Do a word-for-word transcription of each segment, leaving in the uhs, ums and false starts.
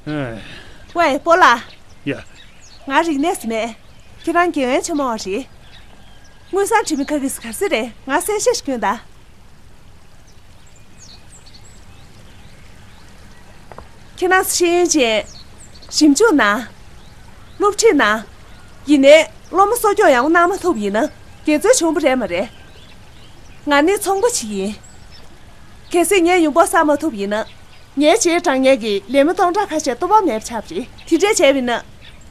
ཝེ་སྤོ་ལགས། ཡ། ང་རིག་གནས་སུ་མེད། ཁྱེད་རང་དགེ་རྒན་ཆེན་མོ་བ་རེད། དངུལ་སྲང་འབྲི་མི་ཁ་གིས་ག་རེ་ཟེར་རེད། ང་གསལ་བཤད་ཞིག་སྐྱོན་དང་། ཁྱེད་རང་ཤེས་ཡོན་ཅན། ཞིབ་འཇུག་གནང་། སློབ་ཁྲིད་གནང་། ཡིན་ནའི་སློབ་མ་གསོ་སྐྱོང་ཡག་པོ་གནང་མ་ཐུབ་ཡིན་ན་དགེ་མཚན་བྱུང་བ་རེད་མ་རེད། ང་ནི་ཚོང་པ་ཞིག་ཡིན། གལ་སྲིད་ངས་ཡོང་འབབ་བསགས་མ་ཐུབ་ཡིན་ན། ངའི་རྗེས་འབྲང་མཁན་གྱི་ལས་མི་སྟོང་ཕྲག་ཁ་ཤས་ལྟོ་བ་མེད་པ་ཆགས་པ་རེད། དེ་འདྲས་བྱས་པ་ཡིན་ན།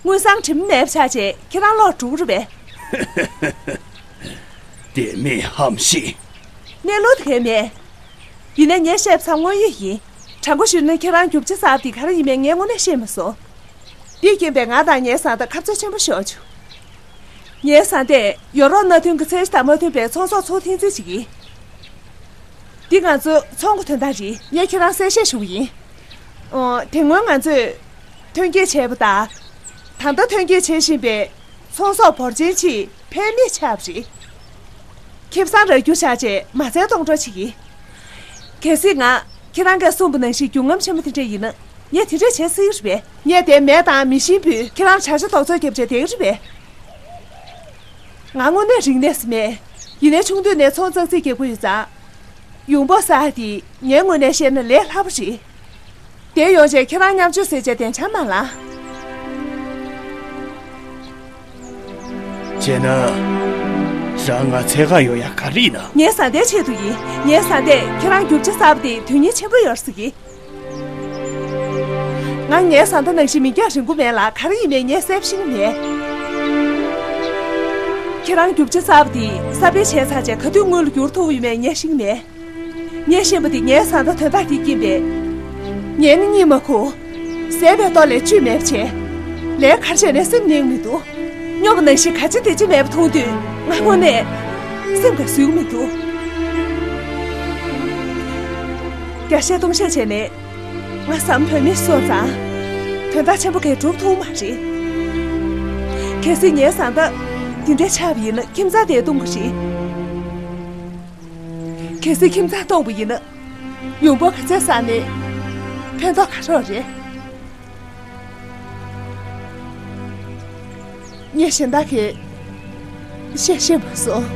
དངུལ་སྲང་དྲི་མ་མེད་པ་ཆགས་བྱས་ཁྱེད་རང་ལོག་འགྲོ་གི་རེད་པས། དེ་མིན་ཧམ་ཤི། གནས་ལུགས་དེ་གས་མེད། ཡིན་ནའི་ངས་བཤད་པ་ཚང་དངོས་ཡོད་ཡིན། དྲང་པོ་ཞུས་ན་ཁྱེད་རང་རྒྱུ་ཆ་གསར་པ་དེ་ག་རེ་ཡིན་མིན་ངས་དངོས་གནས་ཤེས་མ་སོང་། འདིས་རྐྱེན་པས་ང་དང་ངའི་བཟའ་ཟླ་ཁ་རྩོད་ཆེན་པོ་ཤོར་བྱུང་། ངའི་བཟའ་ཟླས་ཡོ་རོབ་མནའ་མཐུན་གྱི་ཚད་གཞི་དང་མ་མཐུན་པའི་ཚོང་ཟོག་ཚུར་འཐེན་རྩིས་བྱེད་ཀྱིན། འདི་ང་ཚོའི་ཚོང་གི་དོན་དག་རེད། ངས་ཁྱེད་རང་གསལ་བཤད་ཞུ་གི་ཡིན། ཨོ། དེ་སྔོན་ང་ཚོས་ཐོན་སྐྱེད་བྱས་པ་དང་། ད་ལྟ་ཐོན་སྐྱེད་བྱེད་བཞིན་པའི་ཚོང་ཟོག་འབོར་ཆེན་ཅིག་ཕན་མེད་ཆགས་པ་རེད། ཁེ་བཟང་རག་རྒྱུ་བཞག་བྱས་མ་རྩ་གཏོང་རོགས་བྱེད་ཀྱིས། གལ་སྲིད་ང་ཁྱེད་རང་གིས་གསུངས་པ་ནང་བཞིན་རྒྱུན་རྔམ་ཆེན་པོ་དེ་འདྲ་ཡིན་ན་ངས་དེ་འདྲ་བྱེད་སྲིད་ཀྱི་རེད་པས། ངས་དེ་མེད་དང་མི་ཤེས་པོས་ཁྱེད་རང་བྱ་བྱེད་རྡོག་རྩ་རྒྱབ་བྱས་བསྡད་ཀྱི་རེད་པས། ང་དངོས་གནས་རིག་གནས་སུ་མེད། ཡིན་ནའི་ཆུང་དུས་ནས་ཚོང་ཙག་ཙིག་རྒྱག་གི་ཡོད་ཙང་། ཡོང་འབབ་བསགས་དེ་ངའི་ངོས་ནས་བཤད་ན་ལས་སླ་པོ་རེད། དེ་ཡོང་བྱས་ཁྱེད་རང་མཉམ་སྤྱོད་ཟེར་བྱས་བདེ་འཇགས་མ་ལངས། བྱས་ན། རང་ང་འཚོལ་ག་ཡོང་ཡ་ག་རེ་ཡིན་ན། ངའི་བཟའ་ཟླའི་ཆེད་དུ་ཡིན། ངའི་བཟའ་ཟླས་ཁྱེད་རང་རྒྱུ་ཆ་གསར་པ་དེ་དོན་སྙིང་ཆེན་པོ་ཡོད་ཟེར་གི། ང་ངའི་བཟའ་ཟླ་ནང་བཞིན་མི་རྒྱང་རིང་པོ་མེད་ལ། ག་རེ་ཡིན་མིན་ངས་གསལ་པོ་ཤེས་ཀྱི་མེད། ཁྱེད་རང་རྒྱུ་ཆ་གསར་པ་དེ་གསར་སྤེལ་བྱས་ཚར་རྗེས་ག་དུས་དངུལ་ལ་འགྱུར་ཐུབ་ཡོད་མེད་ངས་ཤེས་ཀྱི་མེད། ངས་ཤེས་པ་དེ་ངའི་བཟའ་ཟླ་དོན་དག་དེ་རྐྱེན་པས། ངས་ནི་གཉིད་མ་ཁུག། ཟས་པའི་ལྟོ་ལས་བཅུད་མེད་པ་བྱས། ལས་ཀ་བྱས་ནས་སེམས་གནས་མི་འདུག། སྨྱོ་བ་ནང་བཞིན་ག་ཅི་དེ་ཅི་མེད་པ་མཐོང་དུས་ང་དངོས་གནས་སེམས་ཁ་བཟོད་ཀྱི་མི་འདུག། བརྒྱ་བཤད་སྟོང་བཤད་བྱས་ནས་ང་བཟའ་མ་བོད་མི་སོང་ཙང་དོན་དག་ཆེན་པོ་གས་འགྲུབ་ཐུབ་མ་རེད། གལ་སྲིད་ངའི་བཟའ་ཟླ་འདི་འདྲ་ཆགས་པ་ཡིན་ན་ཁྱིམ་ཚང་དེ་སྟོང་གི་རེད། གལ་སྲིད་ཁྱིམ་ཚང་སྟོང་པ་ཡིན་ན་ཡོང་འབབ་ག་ཚད་བསགས་ནས་ཕན་ཐོགས་ག་རེ་རེད། ངས་གཞན་དག་གི་བཤད་ཤེས་མ་སོང་།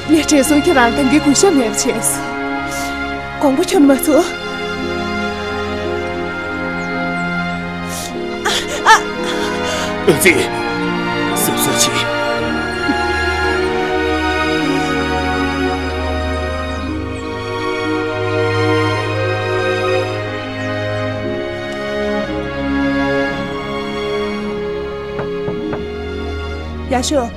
ངས་བྲེལ་ཟུང་ཁྱེད་རང་དང་གི་གུས་ཞབས་མེད་པ་བྱས་སོང་། དགོངས་པ་ཁྱོན་མ་ཚོམས། ཨ་ཙི། གཟབ་གཟབ་བྱེད། ཡག་ཤོས།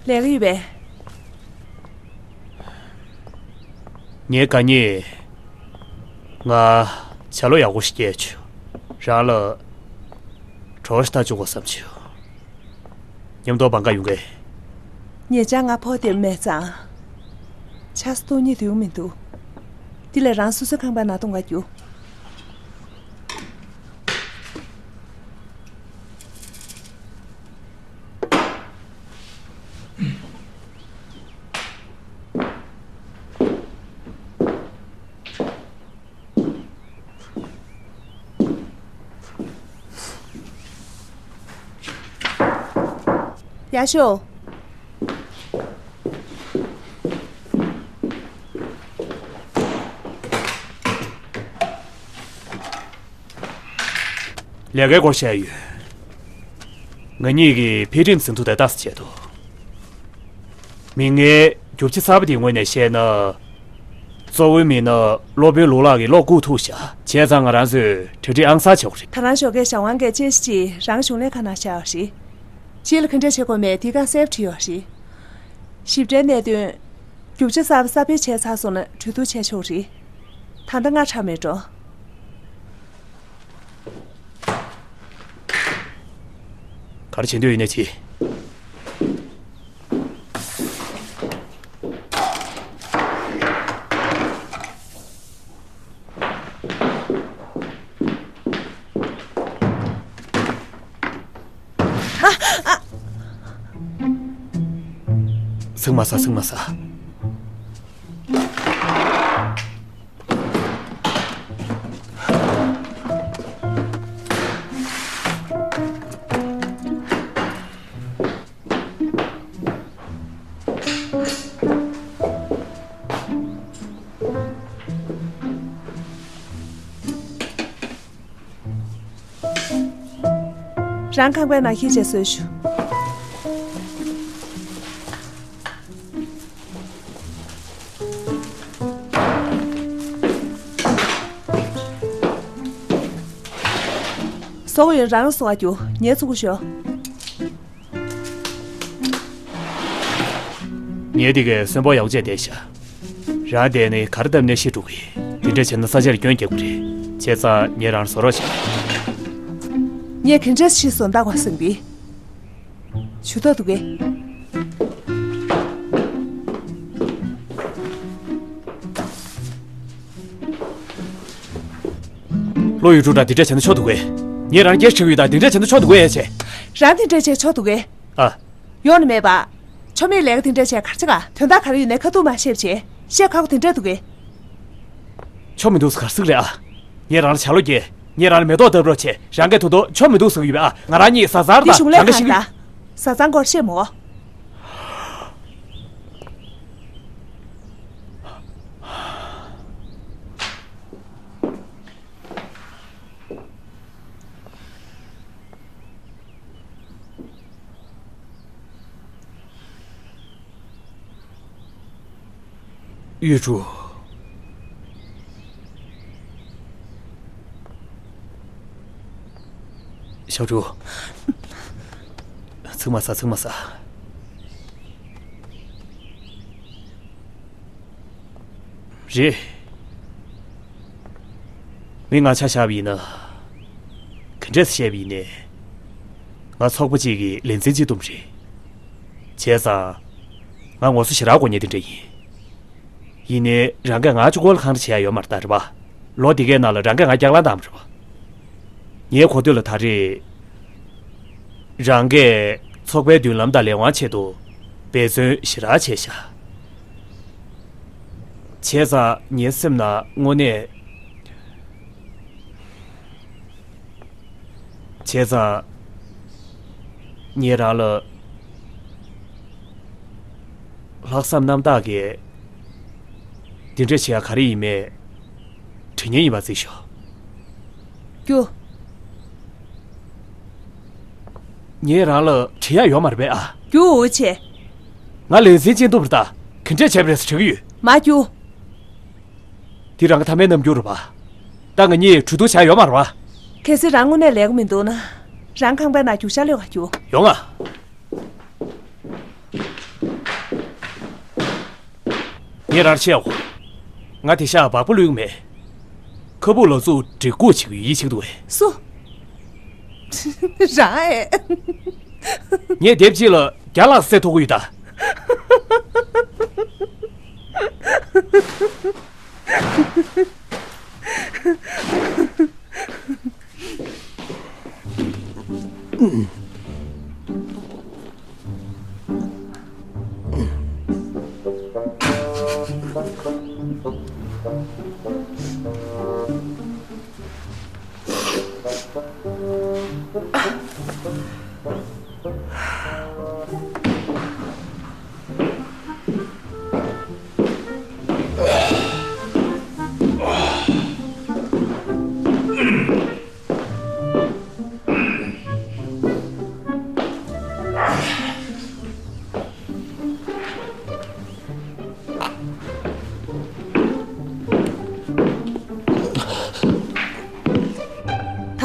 ལས་ཀ་ཡོད་པས། ངའི་དགའ་ཉེ། ང་བྱ་ལོ་ཡག་པོ་ཞིག་སྐྱེས་བྱུང་། རང་ལ་གྲོགས་ཤིག་ལྟ་བཅུག་གོ་བསམ་བྱུང་། མཉམ་དུ་བང་ག་ཡོང་གི། ཉེ་ཆར་ང་ཕོགས་དེབ་མེད་ཙང་། ཆགས་སུ་གཏོང་སྙིང་འདོད་མི་འདུག། དེ་ལས་རང་སོ་སོའི་ཁང་པའི་ནང་གཏོང་ག་རྒྱུགས། ཡག་ཤོས། ལས་ཀའི་སྐོར་བཤད་ཡོད། ང་གཉིས་ཀྱིས་ཕི་ཀྲིན་ཟིན་ཐོ་དེ་ལྟ་ས་བྱས་འདུག། མིང་ངའི་རྒྱུ་ཆ་གསར་པ་དེའི་ངོས་ནས་བཤད་ན། གཙོ་བོའི་མི་སྣ་སློབ་དཔོན་ལུག་ལགས་ཀྱིས་བློ་བཀུག་ཐུབ་ཤག། བྱས་ཙང་ང་རང་ཚོས་གྲ་སྒྲིག་ཨང་གསར་བྱེད་དགོས་རེད། ད་རང་ཞོགས་ཀས་ཞང་ཝང་གིས་དཔྱད་གཞི་ཅིག་རང་གཞུང་ལས་ཁང་ནང་བཞག་པ་རེད། ཕྱི་ལ་ག་འདྲས་བྱེད་དགོས་མེད་དེ་ག་གསལ་པོ་བྲིས་ཡོད་རེད། ཞིབ་ཕྲའི་གནད་དོན། རྒྱུ་ཆ་གསར་པ་གསར་སྤེལ་བྱས་ཚར་སོང་ན་གྲོས་བསྡུར་བྱས་ཆོག་རེད། ད་ལྟ་སྔ་དྲགས་མེད་འགྲོ། ག་རེ་བྱེད་འདོད་ཡོད་ནས་བྱེད། ཚིག་མ་ཟ། ཚིག་མ་ཟ། རང་ཁང་པའི་ནང་ཁྱེར་བྱས་བཟོས་ཞུ། བཟོ་བ་ཡོད། རང་བཟོ་བ་རྒྱུ། ངའི་ཚུགས་ཞོག་ངས་འདི་གའི་གསོན་པོ་ཡག་བྱས་བསྡད་ཤག་རང་དེ་ནི་ག་རེ་བཏབ་ནས་ཤི་འགྲོ་གི། དེ་འདྲ་བྱས་ན་ས་ཆར་སྐྱོན་རྒྱག་གི་རེད། བྱས་ཙང་ངས་རང་བཟོ་རོགས་བྱེད། ངས་ག་འདྲས་ཤི་སོང་ད་གོ་སེང་བི། ཞུ་ཐོག་འདུག་གས། བློ་ཡུལ་དྲུག་དང་འདི་འདྲ་བྱས་ན་ཆོག་འདུག་གས། ངས་རང་སྐད་ཆ་དྲིས་ཡོད་ད། འདི་འདྲ་བྱས་ན་ཆོག་འདུག་གས་ཡ་བྱས། རང་འདི་འདྲ་བྱས་ཆོག་འདུག་གས། ཨ། ཡོང་ནི་མེད་པ། ཆོ་མེད་ལས་ཀ་དེ་འདྲ་བྱས་གར་ཆ་ག་དོན་དག་ག་རེ་ཡོད་ནའི་ཁ་ཐུག་མ་བཤད་བྱས། བཤད་ཁག་པོ་དེ་འདྲ་འདུག་གས། ཆོ་མི་འདུག་ཟེར་ག་རེ་ཟེར་གི་རེད་ཨ། ངས་རང་ལ་བྱ་ལོ་རྒྱས། ངས་རང་ལ་མེ་ཏོག་བཏབ་རོགས་བྱས། རང་གིས་ད་དུང་ཆོ་མི་འདུག་ཟེར་གི་ཡོད་པས་ཨ། ང་རང་གཉིས་བཟའ་ཚང་འདི་དང་གཞུང་ལས་རང་གིས་ཁང་ཤེས་ཀྱི་ད། བཟའ་ཚང་སྐོར་བཤད་མོ། གཡུ་ཕྲུག་ཞའོ་ཕྲུག་ཚིག་མ་ཟ། ཚིག་མ་ཟ། རེད། མི་ང་ཆ་བཞག་པ་ཡིན་ན། ག་འདྲས་བཤད་པ་ཡིན་ནའི། ང་ཚོགས་པ་གཅིག་གི་ལས་འཛིན་གཅིག་བསྡོམས་རེད། བྱས་ཙང་། ང་ངོ་སོ་ཞེ་དྲག་དགོས་མཁན་དེ་འདྲ་ཡིན། ཡིན་ནའི་རང་གིས་ང་གཅིག་པོ་ལ་འཁང་ར་བྱེད་ཡ་ཡོད་མ་རེད་ད། རེད་པ། ལོ་འདི་གའི་ནང་ལ་རང་གིས་ང་སྐྱག་ལང་བཏང་བ་རེད་པ། ངའི་གོ་ཐོས་ལ་ད་རེས། རང་གིས་ཚོགས་པའི་མདུན་ལམ་དང་ལས་དབང་ཆེད་དུ་འབད་བརྩོན་ཞེ་དྲག་བྱས་ཤག་བྱས་ཙང་ངའི་སེམས་ནང་དངོས་གནས། བྱས་ཙང་། ངས་རང་ལ། ལྷག་བསམ་རྣམ་དག་གིས། འདི་འདྲ་བྱེད་ཡ་ག་རེ་ཡིན་མེད། དྲི་ངན་ཡིན་པ་གཟིགས་ཤོག་རྒྱུ། ངས་རང་ལ་དྲི་ཡ་ཡོད་མ་རེད་པས་ཨ། རྒྱུ་འུ་ཆེ། ང་ལས་འཛིན་ཅན་སྡུག་པ་རེད་ད། ག་འདྲས་བྱས་པ་རེད་ཟེར་དྲི་གི་ཡོད། མ་རྒྱུ། འདི་རང་གི་མཐའ་མའི་རྣམ་འགྱུར་རེད་པ། ད་ང་གཉིས་གྲོས་བསྡུར་བྱ་ཡོད་མ་རེད་པ། གལ་སྲིད་རང་དངོས་གནས་ལས་ཀ་མི་འདུག་ན། རང་ཁང་པའི་ནང་རྒྱུག་ཤར་ལོས་ག་རྒྱུ། ཡོང་ང་། ངས་རང་ཆེ་འོ། ང་དེ་ཤ་བག་པོ་ལུས་མེད། ཁ་སྦུག་ལ་བཙུགས་འདྲི་སྐུག་བྱེད་ཀྱི་ཡིད་ཆེས་འདུག་བས། སུ། རང་ཨེ། ངས་དེབ་གཅིག་ལ་བརྒྱ་ལྷག་བསད་ཐུབ་ཀྱི་ཡོད་ད། ད་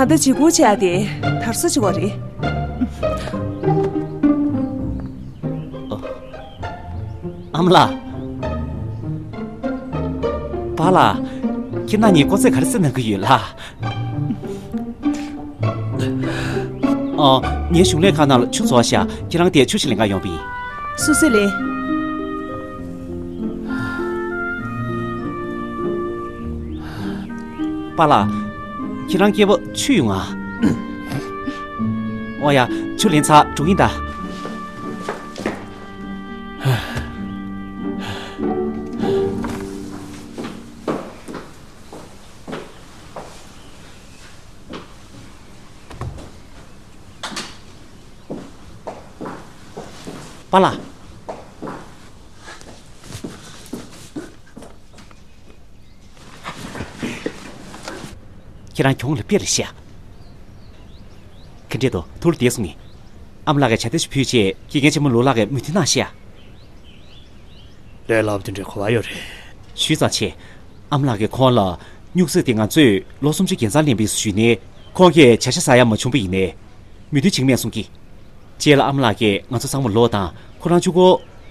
ལྟ་འཇིགས་སྐུལ་བྱས་ཏེ་དར་སྲོལ་ཅིག་ཡོད་རེད། ཨ་མ་ལགས། པཱ་ལགས། ཁྱེད་རང་གཉིས་ཀོ་ཚད་ག་རེ་རྩེད་གནང་གི་ཡོད་ལགས། ཨ། ངའི་གཞུང་ལས་ཁང་ནང་ལ་ཆུ་བཙོས་ཤག་ཁྱེད་རང་དེར་ཆུ་ཞིག་ལེན་ག་ཡོང་བ་ཡིན། སུད་སི་ལིན། པཱ་ལགས། ཁྱེད་རང་སྐྱེས་པ་ཆུ་ཡོང་ང་། ཨོ་ཡ། ཆུ་ལེན་ཚར་འགྲོ་གི་ཡིན་ད། པཱ་ལགས། ཁྱེད་རང་གྱོང་ལ་དཔེ་རེ་བཤད། ག་འདྲས་འདུག་ཐུགས་ལ་བདེ་སོང་ངས། ཨ་མ་ལགས་ཀྱིས་ཇ་དེ་ཞིག་ཕུལ་རྗེས་དགེ་རྒན་ཆེན་མོ་ལོ་ལགས་ཀྱིས་མོས་མཐུན་གནང་ཤག་ལས་སླ་པོ་དེ་འདྲའི་གོ་བ་ཡོད་རེད། ཞུས་ཙང་ཆེ། ཨ་མ་ལགས་ཀྱིས་ཁོང་ལ་སྨྱུག་རྩེ་དེ་ང་ཚོས་ལོ་སུམ་ཅུ་རྒྱལ་མཚམས་ལེན་པ་ཡིན་ཞུས་ནས། ཁོང་གིས་བྱ་ཤ་ཟ་ཡ་མ་བྱུང་པ་ཡིན་ནའི་མོས་མཐུན་བྱེད་ཀྱི་མེད་གསུང་གི། རྗེས་ལ་ཨ་མ་ལགས་ཀྱིས་ང་ཚོ་ཚང་མ་ལོག་དང་ཁོ་རང་གཅིག་པོ་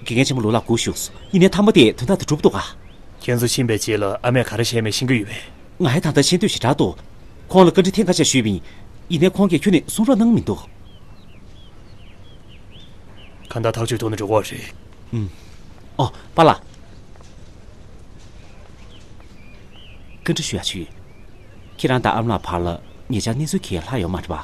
དགེ་རྒན་ཆེན་མོ་ལོ་ལགས་སྒུག་བཞུགས་སོང་། ཡིན་ནའི་ཐ་མ་དེ་དོན་དག་དེ་འགྲུབ་འདུག་ག་ཁྱེད་ཚོ་ཕྱིན་པའི་རྗེས་ལ་ཨ་མས་ག་རེ་བཤད་མེད་ཤེས་ཀྱི་ཡོད་པས། ང་ཡང་ད་ལྟ་ཤེས་འདོད་ཞེ་དྲག་འདུག་ཁོང་ལ་བཀའ་འདྲི་ཐེངས་ཁ་ཤས་ཞུས་པ་ཡིན། ཡིན་ནའི་ཁོང་གིས་ཁྱོན་ནས་གསུང་རོགས་གནང་མི་འདུག་གང་ལྟར་ཐག་གཅོད་ཐུབ་ན་འགྲོ་གི་རེད། ཨུམ། ཨོ། པཱ་ལགས། བཀའ་འདྲི་ཞུ་ཡ་ཞུ། ཁྱེད་རང་དང་ཨ་མ་ལགས་བར་ལ་ཉེ་ཆར་གནས་ཚུལ་གང་ཡང་ལྷག་ཡོད་མ་རེད་པ།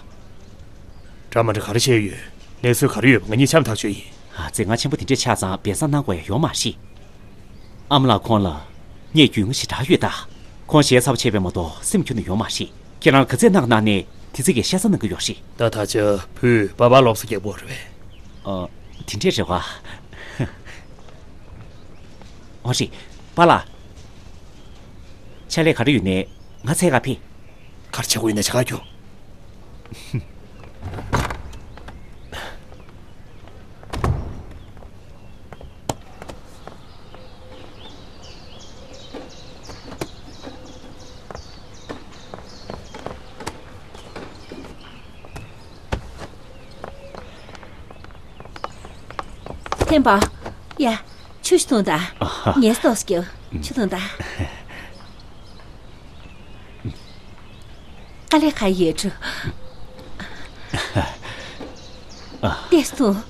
འདྲ་མ་འདྲ་ག་རེ་བཤད་ཡོད། གནས་ཚུལ་ག་རེ་ཡོད་པ་ང་གཉིས་འཆམ་ཐག་ཆོད་ཡིན། ཨ། རྫིག་ངར་ཆེན་པོ་དེ་འདྲས་ཆགས་ཙང་སྦས་གསང་གནང་དགོས་ཡ་ཡོད་མ་རེད། ཨ་མ་ལགས་ཁོང་ལ་ངས་རྒྱུས་མངའ་ཞེ་དྲག་ཡོད་ད། ཁོང་ཞལ་ཚ་པོ་བྱས་པས་མ་གཏོགས་སེམས་ཁྱོན་ནས་ཡོད་མ་རེད། ཁྱེད་རང་ག་ཚད་གནང་གནང་ནས་དེ་ཚོ་གི་ཤ་ཚ་གནང་གི་ཡོད་རེད། ད་ད་ཆ་བུས་པ་ཕར་སློབ་གསོ་རྒྱག་གི་ཡོད་རེད་པས། ཨ། དེ་འདྲས་རེད་པ། འོ་རེད། པཱ་ལགས། ཕྱག་ལས་ག་རེ་ཡོད་ནའི་ང་འཚོལ་ག་ཕེབས། ག་རེ་བྱེད་དགོས་ཡིན་ན་བྱེད་ག་རྒྱུགས། ཐེམ་པ། ཡ། ཆུ་ཞིག་འཐུང་དང་། ངལ་གསོ་ཞིག་རྒྱོབ། ཆུ་འཐུང་དང་། དཀའ་ལས་ཁག་ཡོད་འགྲོ། ལྟས་སོང་།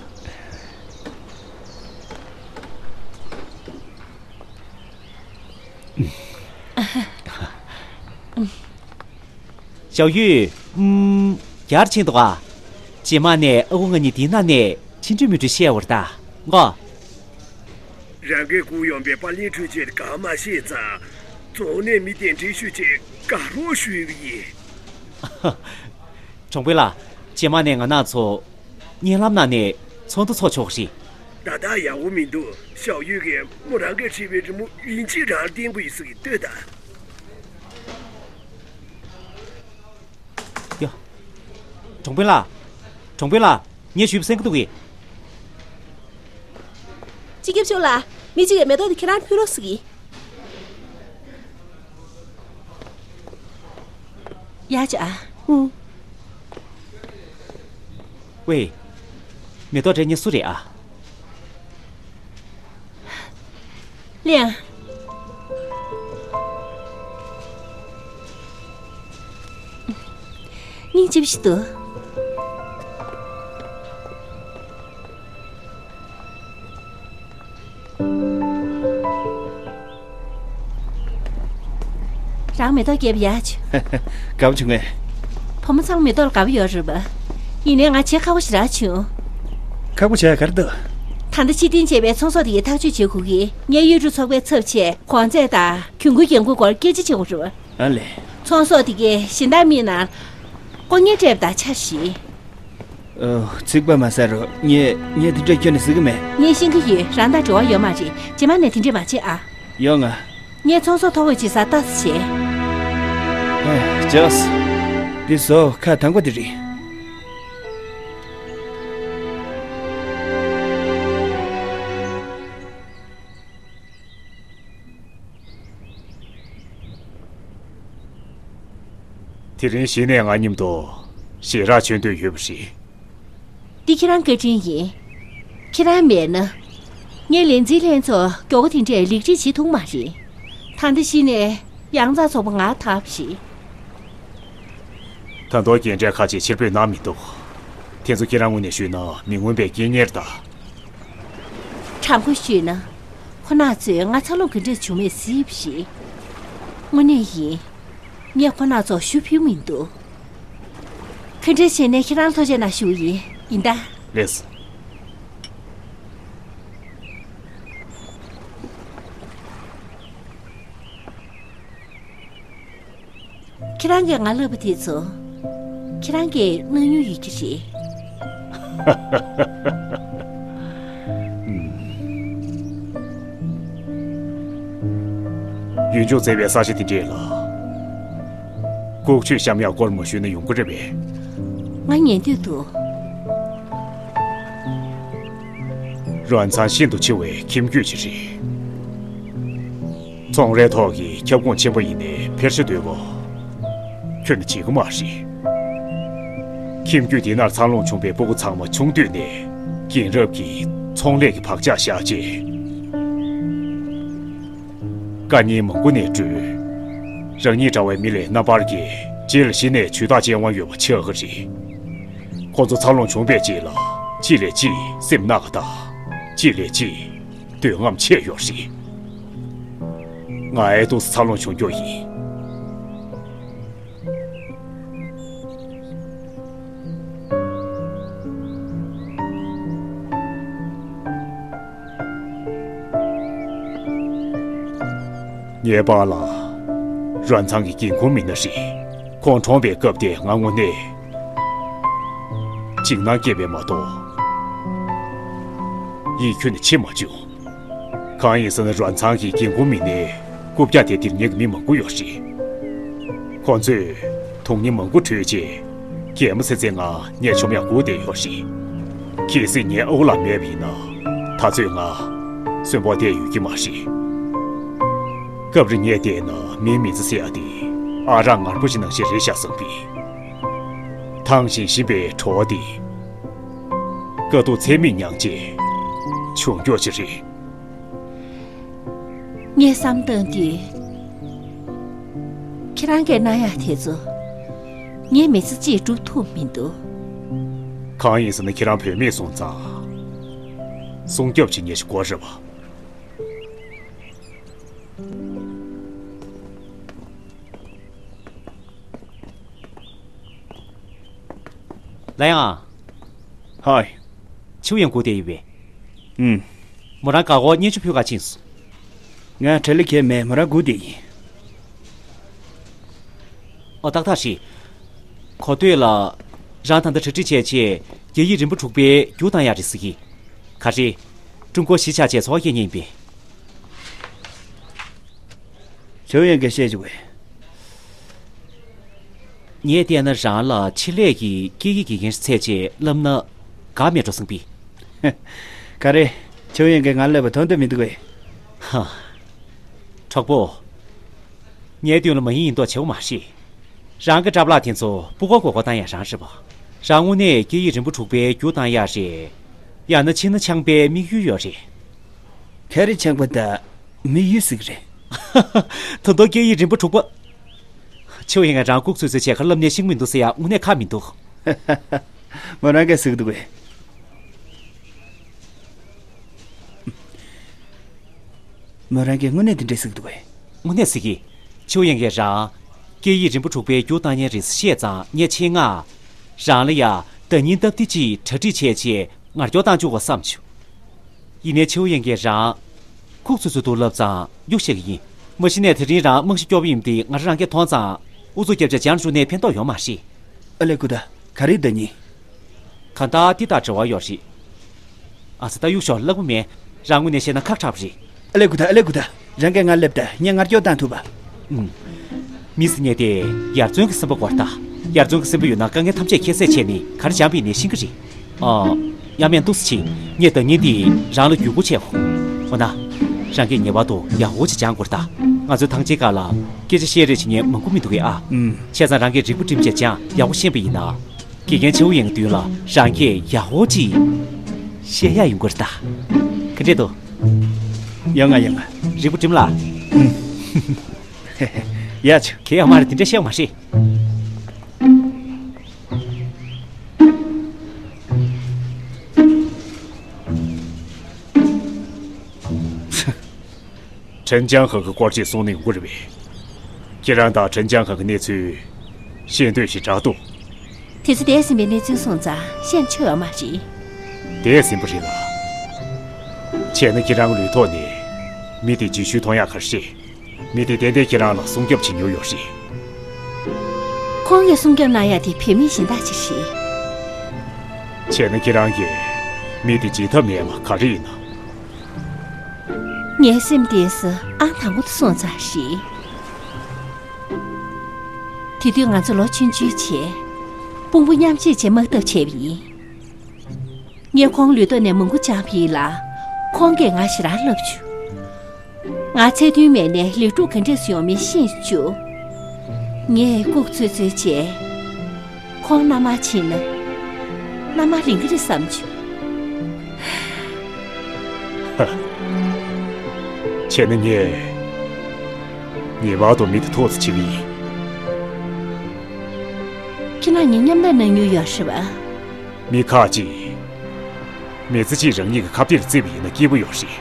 ཞའོ་ཡུས། ཨུམ། ག་རེ་བྱེད་འདུག་ག་རྗེས་མ་ནས་ཨ་ཁུ་ང་གཉིས་འདིའི་ནང་ནས་ཕྱི་འགྲོ་མི་འགྲོ་བཤད་འོར་ད་ངོ་། རང་གིས་སྒུག་ཡོང་པའི་པར་ལེན་འཕྲུལ་ཆས་གང་མ་ཤེས་ཙང་། རྫོང་ནས་མི་གདན་འདྲེན་ཞུས་རྗེས་དགའ་རོགས་ཞུས་པ་ཡིན། གྲོང་དཔོན་ལགས། རྗེས་མ་ནས་ང་རང་ཚོ་བརྙན་ལམ་ནང་ནས་ཚོགས་འདུ་ཚོགས་ཆོག་རེད། ད་ལྟ་ཡག་པོ་མི་འདུག་ཞའོ་ཡུས་ཀྱིས་མོ་རང་གིས་བྲིས་པའི་རི་མོ་ཡིན་གཅིག་རང་ལ་བསྟན་དགོས་ཡིན་ཟེར་གྱི་ལྟོས་དང་། ཡ། གྲོང་དཔོན་ལགས། གྲོང་དཔོན་ལགས། ངས་ཞུས་པ་གསན་གྱི་འདུག་གས། སྤྱི་ཁྱབ་ཆོས་ལགས། མི་གཅིག་གིས་མེ་ཏོག་དེ་ཁྱེད་རང་ཕུལ་རོགས་ཟེར་གྱིས། ཡ་ཅག་ཨ། ཨུ། ཝེ། མེ་ཏོག་སྤྲད་མཁན་སུ་རེད་ཨ། ལིའང་། སྙིང་རྗེ་པོ་ཞིག་འདུག་རང་མེ་ཏོག་རྒྱབ་ཡ་བྱོས། དགའ་པོ་བྱུང་ངས། བུ་མོ་ཚང་མེ་ཏོག་ལ་དགའ་པོ་ཡོད་རེད་པ། ཡིན་ནའི་ང་བྱེད་ཁག་པོ་ཞེ་དྲག་བྱུང་། ཁག་པོ་བྱས་ག་རེ་འདུག་ད་ལྟ་ཕྱིར་འཐེན་བྱས་པའི་ཚོང་ཟོག་དེ་གའི་ཐག་གཅོད་བྱེད་དགོས་ཀྱི། ངས་གཡུ་འབྲུག་ཚོགས་པའི་ཚབ་བྱས་གོང་ཚད་དང་གྱོང་གུན་འགན་འཁུར་སྐོར་སྐད་ཆ་བྱེད་དགོས་རེད་པ། ཨ་ལས། ཚོང་ཟོག་དེ་གའི་གཞན་དག་མིའི་ནང་ལྐོག་རྔན་སྤྲད་པ་དང་ཆ་བཞག་ཨོ། ཚིག་པ་མ་ཟ་རོགས། ངས་ངས་དེ་འདྲ་ཁྱོན་ནས་ཟེར་གི་མེད། ངས་ཤེས་ཀྱི་ཡོད། རང་དང་འབྲེལ་བ་ཡོད་མ་རེད། རྗེས་མ་ནས་དེ་འདྲས་མ་བྱེད་ཨ། ཡོང་ང་། ངས་ཚོང་ཟོག་ཐོ་འགོད་བྱེད་སར་ལྟ་ཙམ་བྱས། ཨེ། ཅག་འདི་བཟོ། ཁ་དང་པོ་དེ་རེད། དེ་རིང་གཞི་ནས་ང་མཉམ་དུ་ཞལ་རག་མཆོད་འདོད་ཡོད་པ་རེད། འདི་ཁྱེད་རང་བཀའ་དྲིན་ཡིན། ཁྱེད་རང་མེད་ན། ངས་ལས་འཛིན་ལྷན་ཚོགས་མགྱོགས་པོ་དེ་འདྲས་ལེགས་སྒྲིག་བྱེད་ཐུབ་མ་རེད། ད་ལྟ་གཞི་ནས་ཡང་རྩ་ཚོགས་པ་ང་ཐབས་ཤིག་ད་དུང་རྒན་གྲས་ཁ་ཅིག་ཕྱིར་འབུད་གནང་མི་འདུག་དེ་ཚོ་ཁྱེད་རང་ངོས་ནས་ཞུས་ན་མི་མངོན་པའི་རྐྱེན་ངེས་རེད་ད། དྲང་པོ་ཞུས་ན། ཁོ་རང་ཚོས་ང་འཚར་ལོངས་ག་འདྲས་བྱུང་མེད་གཟིགས་པ་ཞིག་དངོས་གནས་ཡིན། ངས་ཁོ་རང་ཚོར་ཞུ་ཕུལ་མི་འདུག་ག་འདྲས་བྱས་ནས་ཁྱེད་རང་ལ་ཐུགས་རྗེ་གནང་ཞུ་ཡིན། ཡིན་ད། ལེགས། ཁྱེད་རང་གིས་ང་ལབ་པ་དེ་ཚོ། ཁྱེད་རང་གིས་གནང་མྱོང་ཡོད་ཀྱི་རེད། ཡུལ་ལྗོངས་བརྩེ་བའི་ས་ཆ་དེ་འདྲས་ལ། ལྐོག་ཇུས་བཤམས་ཡག་སྐོར་མ་ཞུས་ན་ཡོང་གི་རེད་པས། ང་ཉན་འདོད་འདུག་རོན་ཚང་ཤིན་ཏུ་ཆེ་བའི་ཁྱིམ་རྒྱུད་ཅིག་རེད། ཚོང་རའི་ཐོག་གི་ཁྱབ་ཁོངས་ཆེན་པོ་ཡིན་ནའི་ཕལ་ཆེར་འདོད་པ་ཁྱོན་ནས་བྱེད་ཀྱི་མ་རེད། ཁྱིམ་རྒྱུད་འདི་ནར་འཚར་ལོངས་བྱུང་བའི་སྤུ་གུ་ཚང་མ་ཆུང་དུས་ནས་རྒན་རབས་ཀྱིས་ཚོང་ལས་ཀྱི་བག་ཆགས་བཞག་རྗེས། དཀའ་ཉེན་མང་པོ་ནས་བྲོས། རང་ཉིད་འདྲ་བའི་མི་ལས་རྣམ་པར་རྒྱལ། རྗེས་ལ་གཞི་ནས་ཇུས་ཐག་ཅན་དབང་ཡོད་པ་ཆགས་ཀྱི་རེད། ཁོ་ཚོ་འཚར་ལོངས་བྱུང་བའི་རྗེས་ལ་གཅིག་ལས་གཅིག་སེམས་གནག་ག་དང་། གཅིག་ལས་གཅིག་འདོད་རྔམ་ཆེ་ཡོད་རེད། ང་ཨའི་ཏོག་ཙམ་འཚར་ལོངས་བྱུང་རྒྱུ་ཡིན། ངའི་པཱ་ལགས་རོན་ཚང་གི་འགན་འཁུར་མི་སྣ་རེད། ཁོང་གྲོངས་པའི་སྐབས་དེ་ང་དངོས་གནས་འཇིགས་སྣང་སྐྱེས་པས་མ་གཏོགས། ཡིད་ཁྱོན་ནས་ཆེས་མ་བྱུང་། གང་ཡིན་ཟེར་ན། རོན་ཚང་གི་འགན་འཁུར་མི་སྣའི་རྐུབ་བཀྱག་དེ་འདིར་ཉན་གྱི་མི་མང་པོ་ཡོད་རེད། ཁོ་ཚོས་དུག་ཉི་མང་པོ་འཁྲུད་རྗེས། གད་མོ་ཚེ་ཚེ་ངང་ངས་མཆོང་ཡག་སྒུག་བསྡད་ཡོད་རེད། གལ་སྲིད་ངའི་ཨོ་ལགས་མེད་པ་ཡིན་ན། ད་ཚོད་ང་གསོན་པོ་བསྡད་ཡོད་ཀྱི་མ་རེད། སྐབས་རེ་ངས་བལྟས་ན། མིའི་མི་ཚེ་ཟེར་ཡག་དེ་ཨ་རག་ངར་པོ་ཞིག་ནང་བཞིན་རེད་ཤག་བསམ་པས། ཐང་ཞིང་གཞིན་པའི་བྲོ་བ་དེ། དཀའ་སྡུག་ཚད་མེད་མྱངས་རྗེས་བྱུང་རྒྱུ་ཅིག་རེད། ངས་བསམ་བཏང་དུས། ཁྱེད་རང་གིས་གནང་ཡག་དེ་ཚོ། ངའི་མི་ཚེ་གཅིག་སྒྲུབ་ཐུབ་མི་འདུག་གང་ཡིན་ཟེར་ན། ཁྱེད་རང་བུད་མེད་སོང་ཙང་། སྲུང་སྐྱོབ་བྱེད་མཁན་ཞིག་དགོས་རེད་པ། ལ་ཡང་། ཧའི། ཆུ་ཡང་སྒུག་བསྡད་ཡོད་པས། ཨུམ། མོ་རང་ག་གོ་སྙན་ཞུ་ཕུལ་ག་ཕྱིན་སོང་། ང་གྲ་ལི་ཁེལ་མེད། མོ་རང་སྒུག་བསྡད་ཡིན། ཨོ། ཏག་ཏག་རེད། གོ་ཐོས་ལ། རང་ད་ལྟ་གྲ་སྒྲིག་བྱས་རྗེས། རྒྱ་ཡིག་རིམ་པ་དྲུག་པའི་རྒྱུགས་བཏང་ཡག་རེད་ཟེར་གི། ག་རེ། ཀྲུང་གོ་གཞིས་ཆགས་བཅས་ཚོགས་ཡིག་ཉིན་པས། ཆོས་ཡོན་གྱིས་བཤད་བྱུང་བས། ངས་བལྟས་ན་རང་ལ་ཆེད་ལས་ཀྱི་སྐད་ཡིག་དགེ་རྒན་ཞིག་འཚོལ་རྗེས་བསླབ་ན་དགའ་མེད་འགྲོ་བསམ་པས། ག་རེ། ཆོས་ཡོན་གྱིས་ང་བསླབ་པ་མཐོང་འདོད་མི་འདུག་གས། ཧ། གྲོགས་པོ། ངའི་མདུན་ལ་མ་ཡིན་ཡིན་མདོག་བྱེད་དགོས་མ་རེད། རང་གི་འཁྲབ་ལག་དེ་ཚོ་སྤུ་གུ་མགོ་སྐོར་བཏང་ཡག་རང་རེད་པ། རང་དངོས་གནས་སྐད་ཡིག་རིམ་པ་དྲུག་པའི་རྒྱུགས་བཏང་ཡག་རེད། ཡང་ན་ཕྱིན་ན་ཆང་པའི་དམིགས་ཡུལ་ཡོད་རེད། ག་རེ། ཆང་པ་དང་དམིགས་ཡུལ་ཟེར་གི་རེད། ད་དུང་སྐད་ཡིག་རིམ་པ་དྲུག་པ། ཆོས་ཡོན་གྱིས་རང་ལྐུགས་སུ་སུ་བྱས་ཁར་བསླབ་ནས་ཤེས་ཀྱི་མི་འདུག་ཟེར་ཡག་དངོས་གནས་ཁག་མི་འདུག་མོ་རང་གིས་ཟེར་གི་འདུག་གས། མོ་རང་གིས་དངོས་གནས་དེ་འདྲས་ཟེར་གི་འདུག་གས། དངོས་གནས་ཟེར་གི། ཆོས་ཡོན་གྱིས་རང་སྐད་ཡིག་རིམ་པ་དྲུག་པའི་རྒྱུགས་བཏང་མཁན་རེད་ཟེར་བཤད་ཙང་། ངས་ཆེད་མངགས་རང་ལ་ཡ་ཟླ་ཉིན་སྟབས་བདེ་ཅིག་གྲ་སྒྲིག་བྱས་རྗེས་ངར་སྐྱོར་བཏང་བཅུག་གོ་བསམ་བྱུང་། ཡིན་ནའི་ཆོས་ཡོན་གྱིས་རང་ཁུག་ཚུར་ཚུར་འདུག་ལབ་ཙང་གཡུག་བཤད་གི་ཡིན། མ་གཞི་ནས་དེ་རིང་རང་རྨང་གཞི་སྐྱོ་པོ་ཡིན་པ་དེ་ང་རང་རང་གིས་མཐོང་ཙང་། ཨུ་ཚུགས་རྒྱབ་བྱས་སྦྱངས་འགྲོ་ནས་ཕན་ཐོགས་ཡོད་མ་རེད། ཨ་ལས། ཀུ་ད། ག་རེ་ཟླ་ཉིན། གང་ལྟར་འདི་དང་འབྲེལ་བ་ཡོད་རེད། ཨ་ཙི། ད་གཡུག་ཞོག་ལབ་ཀྱི་མེད། རང་ངོས་ནས་བཤད་ན་ཁག་དྲགས་པ་རེད། ཨ་ལས། ཀུ་ད། ཨ་ལས། ཀུ་ད། རང་གིས་ང་སླེབས་དང་ངས་ངར་སྐྱོར་བཏང་ཐུབ་པ། ཨུམ། མི་ཟེར་མཁན་དེ་ཡར་བརྩོན་གྱི་སེམས་པ་དགོས་རེད་ད། ཡར་བརྩོན་གྱི་སེམས་པ་ཡོད་ན་དཀའ་ངལ་ཐམས་ཅད་ཁྱད་བསད་བྱས་ནས་ག་རེ་སྦྱངས་པ་ཡིན་ནའི་ཤེས་ཀྱི་རེད། ཨ། ཡང་མིན་འདུག་སེ་བྱེད། ངས་ཟླ་ཉིན་འདི་རང་ལ་བརྒྱུད་སྐུར་བྱས་གོ། འོ་ན། རང་གིས་ངེས་པར་དུ་ཡག་པོ་ཅིག་སྦྱང་དགོས་རེད་ད། ང་ཚོའི་ཐང་ཆེན་ཁག་ལ་སྐད་ཆ་བཤད་རེས་བྱེད་མཁན་མང་པོ་མི་འདུག་གས་ཨ། ཨུམ། བྱས་ཙང་རང་གིས་རིག་པ་བསྒྲིམས་བྱས་སྦྱངས་ཡག་པོ་ཤེས་པ་ཡིན་ན། དགེ་རྒན་ཆེ་བོ་ཡིན་གྱི་མདུན་ལ་རང་གིས་ཡག་པོ་ཅིག་བཤད་ཡག་ཡོང་གི་རེད་ད། ག་འདྲས་འདུག་ཡོང་ང་། ཡོང་ང་། རིག་པ་བསྒྲིམས་ལ། ཨུམ། ཡ་ཆུ། གལ་ཡོད་མ་རེད། དེ་འདྲས་བཤད་ཡོད་མ་རེད། ཁྲིན་ཅང་ཧེ་གི་སྐོར་ཅིག་གསུང་ནས་ཡོང་གི་རེད་པས། ཁྱེད་རང་དང་ཁྲིན་ཅང་ཧེ་གི་གནས་ཚུལ་ཤེས་འདོད་ཞེ་དྲག་འདུག་དེ་ཚོ་འདས་ཟིན་པའི་གནས་ཚུལ་སོང་ཙང་ཤེས་ཆོག་ཡོད་མ་རེད། འདས་ཟིན་པ་རེད་ལ། བྱས་ན་ཁྱེད་རང་གི་ལུས་ཐོག་ནས་མི་དེ་རྗེས་ཤུལ་མཐོང་ཡག་ག་རེ་རེད། མི་དེ་ཏན་ཏན་ཁྱེད་རང་ལ་སྲུང་སྐྱོབ་བྱེད་མྱོང་ཡོད་རེད། ཁོང་གིས་སྲུང་སྐྱོབ་གནང་ཡག་དེ་བུད་མེད་གཞན་དག་ཅིག་རེད། བྱས་ན་ཁྱེད་རང་གིས་མི་དེ་བརྗེད་ཐབས་མེད་པ་ག་རེ་ཡིན་ན། ངའི་སེམས་གཏིང་ས་ཨང་དང་པོ་དུ་སོང་ཙང་རེད། དེ་དུས་ང་ཚོ་ལོ་ཆུང་ཆུང་བྱས། དཔུང་པ་མཉམ་གཤིབ་བྱས་དམག་འཐབ་བྱས་པ་ཡིན། ངས་ཁོང་ལུས་ཐོག་ནས་མང་པོ་བཅངས་པ་ཡིན་ལ། ཁོང་གིས་ང་ཞེ་དྲག་བསླབ་བྱུང་། ང་ཚེ་མཐའི་མལ་ནས་ལས་འབྲུག་ག་འདྲས་སུ་ཡོང་མིན་ཤེས་བཅུག་ངས་ལྐུགས་ཚོད་ཚོད་བྱས། ཁོང་མནའ་མར་ཕྱིན་ན། མནའ་མར་ལེན་གི་རེད་བསམ་བྱུང་། བྱས་ན་ངས། ངེས་པར་དུ་མི་དེ་ཐུག་ཙམ་བྱེད་ཀྱི་ཡིན། ཁྱེད་རང་ངའི་མཉམ་ལས་གནང་མྱོང་ཡོད་རེད་བ། མི་ཁག་ཅིག་མི་ཚེ་གཅིག་རང་ཉིད་ཀྱི་ཁ་གཏད་ལ་བརྩིས་པ་ཡིན་ན་སྐྱིད་པོ་ཡོད་རེད།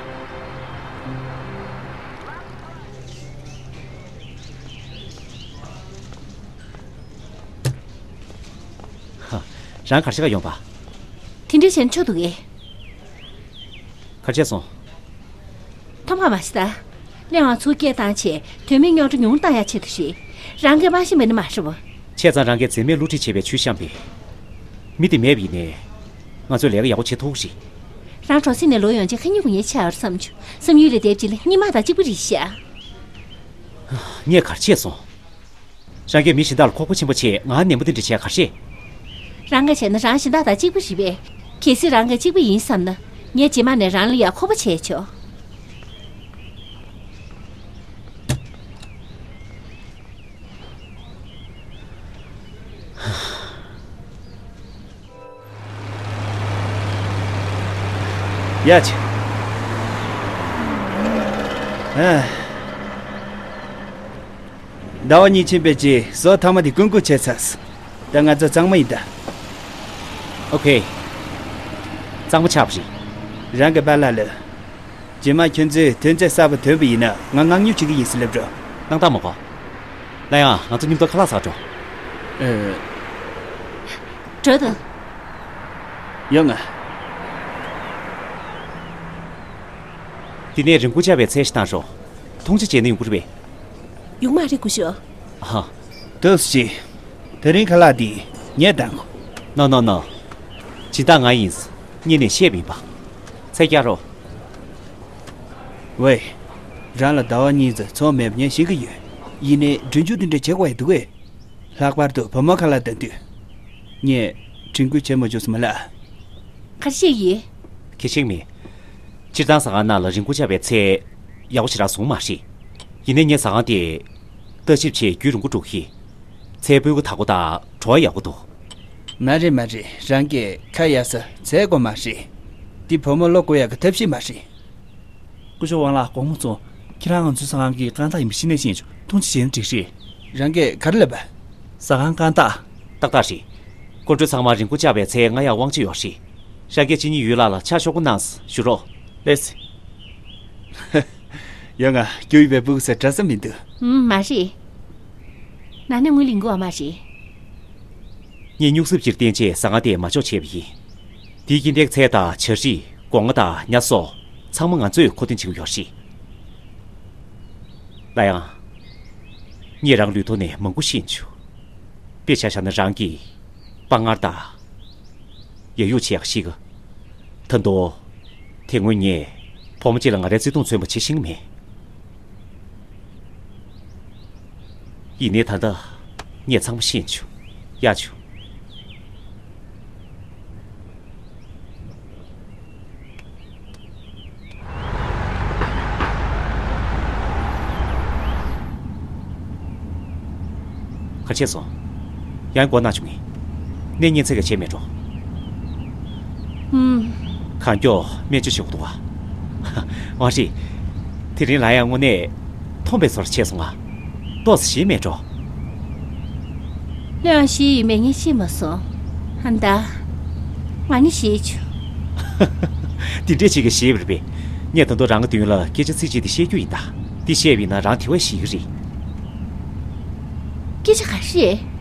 ཧ། རང་གར་ཞིག་ག་ཡོང་པ། དེ་འདྲ་བྱས་ན་ཆོག་འདུག་གས། གར་ཆས་སོང་། ཐོམ་ག་མ་ཤི་ད། གླེང་བ་ཚུར་སྐད་བཏང་བྱས་དོན་མེད་རྙོག་དྲ་ཉུང་བཏང་ཡ་ཆེད་དུ་རེད། རང་གིས་མ་ཤེས་པ་ནི་མ་རེད་བ། བྱས་ཙང་རང་གིས་འཛེམ་མེད་བསླུ་བྲིད་བྱས་པའི་ཆུ་བཤམས་པས། མི་དེ་མེད་པ་ཡིན་ནའི། ང་ཚོས་ལས་ཀ་ཡག་པོ་བྱེད་ཐུབ་ཀྱི་རེད། རང་གྲོང་གསེབ་ནས་ལོག་ཡོང་རྗེས་ཁ་ཉིན་དགུ་ཉལ་ཆགས་ཡོད་བསམ་བྱུང་། བསམ་ཡུལ་ལས་འདས་རྗེས་ལ་སྙིང་མ་དང་གཅིག་པ་རེད་ཤག་ངས་གར་ཆས་སོང་། རང་གིས་མི་གཞན་དག་ལ་ཁོག་པ་ཆེན་པོ་བྱས་ང་ནན་པོ་དེ་འདྲ་བྱས་ག་རེ་བྱེད། རང་གིས་བྱས་ན་རང་གཞན་དག་དང་གཅིག་པ་རེད་པས། གལ་སྲིད་རང་གིས་གཅིག་པ་ཡིན་བསམ་ན། ངས་རྗེས་མ་ནས་རང་ལ་ཡང་ཁོག་པ་བྱས་ཆོག་ཡ་ཆེ། ཨ། ཟླ་བ་གཉིས་ཕྱིན་པའི་རྗེས་བཟོ་ཐ་མ་དེ་ཀུན་སྐུ་བྱས་ཚར། ད་ང་ཚོ་གཙང་མ་ཡིན་ད། ཨོ་ཁེ། གཙང་མ་ཆགས་པ་རེད། རང་གི་པཱ་ལགས་ལ། རྗེས་མ་ཁྱོད་ཚོས་ཐོན་རྫས་གསར་པ་ཐོན་པ་ཡིན་ན་ང་མངགས་ཉོ་བྱེད་ཀྱི་ཡིན་ཟེར་ལབ་འགྲོ། གནང་སྟངས་མ་གོ། ལ་ཡང་ང་ཚོ་མཉམ་དུ་ཁ་ལག་ཟ་འགྲོ། ཨེ། འགྲོ་དང་། ཡོང་ང་། འདི་ནས་རིན་གོང་བཅག་པའི་ཚལ་ཞིག་བཏང་རོགས། ཐུང་ཅི་བྱས་ན་ཡོང་གི་རེད་པས། ཡོང་མ་རེད་སྐུ་ཞབས། ཧ། ཏོས་ཅི། དེ་རིང་ཁ་ལག་འདི་ངས་བཏང་གོ། ནོ་ནོ་ནོ། སྦྱིན་བདག་ང་ཡིན། སྔོན་ནས་བཤད་པ་ཡིན་པ། ཚལ་བཀྱག་རོགས། ཝེ། རང་ལ་ཟླ་བ་གཉིས་ཙམ་ཚོང་མེད་པ་ངས་ཤེས་ཀྱི་ཡོད། ཡིན་ནའི་གྲོན་ཆུང་དེ་འདྲ་བྱེད་དགོས་ཡ་འདུག་གས། ལྷག་པར་དུ་བུ་མོ་ཁ་ལག་བཏང་དུས། ངས་དྲན་སྐུལ་བྱེད་མ་བཅུག་སོང་མ་ལ། ག་རེ་བཤད་ཀྱི་ཡོད། གལ་ཆེན་མེད། སྤྱིར་བཏང་ཟ་ཁང་ནང་ལ་རིན་གོང་བཅག་པའི་ཚལ་ཡག་པོ་ཞེ་དྲག་བཟོ་གི་མ་རེད། ཡིན་ནའི་ངས་ཟ་ཁང་དེ་ལྟ་ཞིབ་བྱས་རྒྱུན་རིང་པོ་འགྲོ་གི། ཚལ་སྤུས་ཀ་དག་པོ་དང་བྲོ་བ་ཡག་པོ་འདུག་མ་རེད་མ་རེད། རང་གིས་ཁ་ཡར་ཟ། ཚལ་དགོས་མ་རེད། འདི་བུ་མོ་བློ་འགུག་ཡག་གི་ཐབས་ཤེས་མ་རེད། སྐུ་ཞབས་དབང་ལགས། དགོང་མོ་སོང་། ཁྱེད་རང་ང་ཚོའི་ཟ་ཁང་གི་རྐང་ཐག་ཡིན་པ་གཞི་ནས་ཤེས་བྱུང་། ཐུང་ཅི་བྱས་ན་འགྲིག་རེད། རང་གིས་ག་རེ་ལབ་པ། ཟ་ཁང་རྐང་ཐག་ཏག་ཏག་རེད། སྐུ་མགྲོན་ཚང་མ་རིན་གོང་བཅག་པའི་ཚལ་མངག་ཡག་དབང་ཆ་ཡོད་རེད། ཧྲ་གེ་ཅི་ཉི་ཡུལ་ལགས་ལ་ཕྱག་ཤོག་གུ་གནང་ཞུ་རོགས། ལེས། ཡ་ང་སྐྱོ་ཡི་བའི་སྤུ་གུ་ཟེར་གྲྭ་ས་མི་འདུག་ཨུམ། མ་རེད། ན་ནིང་ངོས་ལེན་དགོས་པ་མ་རེད། ངས་སྨྱུག་གསེབ་ཅིག་བསྟན་རྗེས་ཟ་ཁང་དེ་མ་འཇོག་བྱས་པ་ཡིན། དེའི་རྐྱེན་ལྡན་ཚལ་དང་བྱ་རིགས། སྒོ་ང་དང་ཉ་སོགས་ཚང་མ་ང་ཚོས་མཁོ་འདོན་བྱེད་ཀྱི་ཡོད་རེད། ལ་ཡང་། ངས་རང་ལུས་ཐོག་ནས་མང་པོ་ཤེས་བྱུང་། དཔེ་ཆ་བཞག་ན་རང་གིས་དཔའ་ངར་དང་ཡ་ཡུག་ཆེ་ཡག་ཤེས་ཀྱི། ད་དུང་། དེ་སྔོན་ངས་བུ་མོ་གཅིག་ལ་ང་རའི་བརྩེ་དུང་མཚོན་པ་བྱེད་ཤེས་ཀྱི་མེད། ཡིན་ནའི་ད་ལྟ་ངས་ཚང་མ་ཤེས་བྱུང་། ཡ་བྱུང་། ག་བྱས་སོང་། ཡང་སྒོ་ན་བྱུང་ངས། ནས་ཉིན་མཚན་ག་བྱས་མེད་འགྲོ། ཧུམ། གང་མགྱོགས་སྨན་བཅོས་བྱེད་དགོས་འདུག་བ། ཝང་ཧྲི། དེ་རིང་ལ་ཡང་དངོས་གནས་འཐོམ་པའི་ཚོར་བྱས་སོང་ང་། ཏོག་ཙམ་ཞིམ་མེད་འགྲོ། ལོས་ཡང་ཞེད་ཡོད་མེད་ངས་ཤེས་མ་སོང་། ཧན་ད། ང་ནི་ཞེད་བྱུང་། དེ་འདྲས་ཅིག་གིས་ཞེད་པ་རེད་པས། ངས་ད་དུང་རང་གི་མདུན་ལ་སྐད་ཆ་ཚིག་གཅིག་དེ་བཤད་རྒྱུ་ཡིན་ད། འདི་བཤད་པ་ཡིན་ན་རང་དེ་བས་ཞེད་ཀྱི་རེད། སྐད་ཆ་ག་རེ་རེད།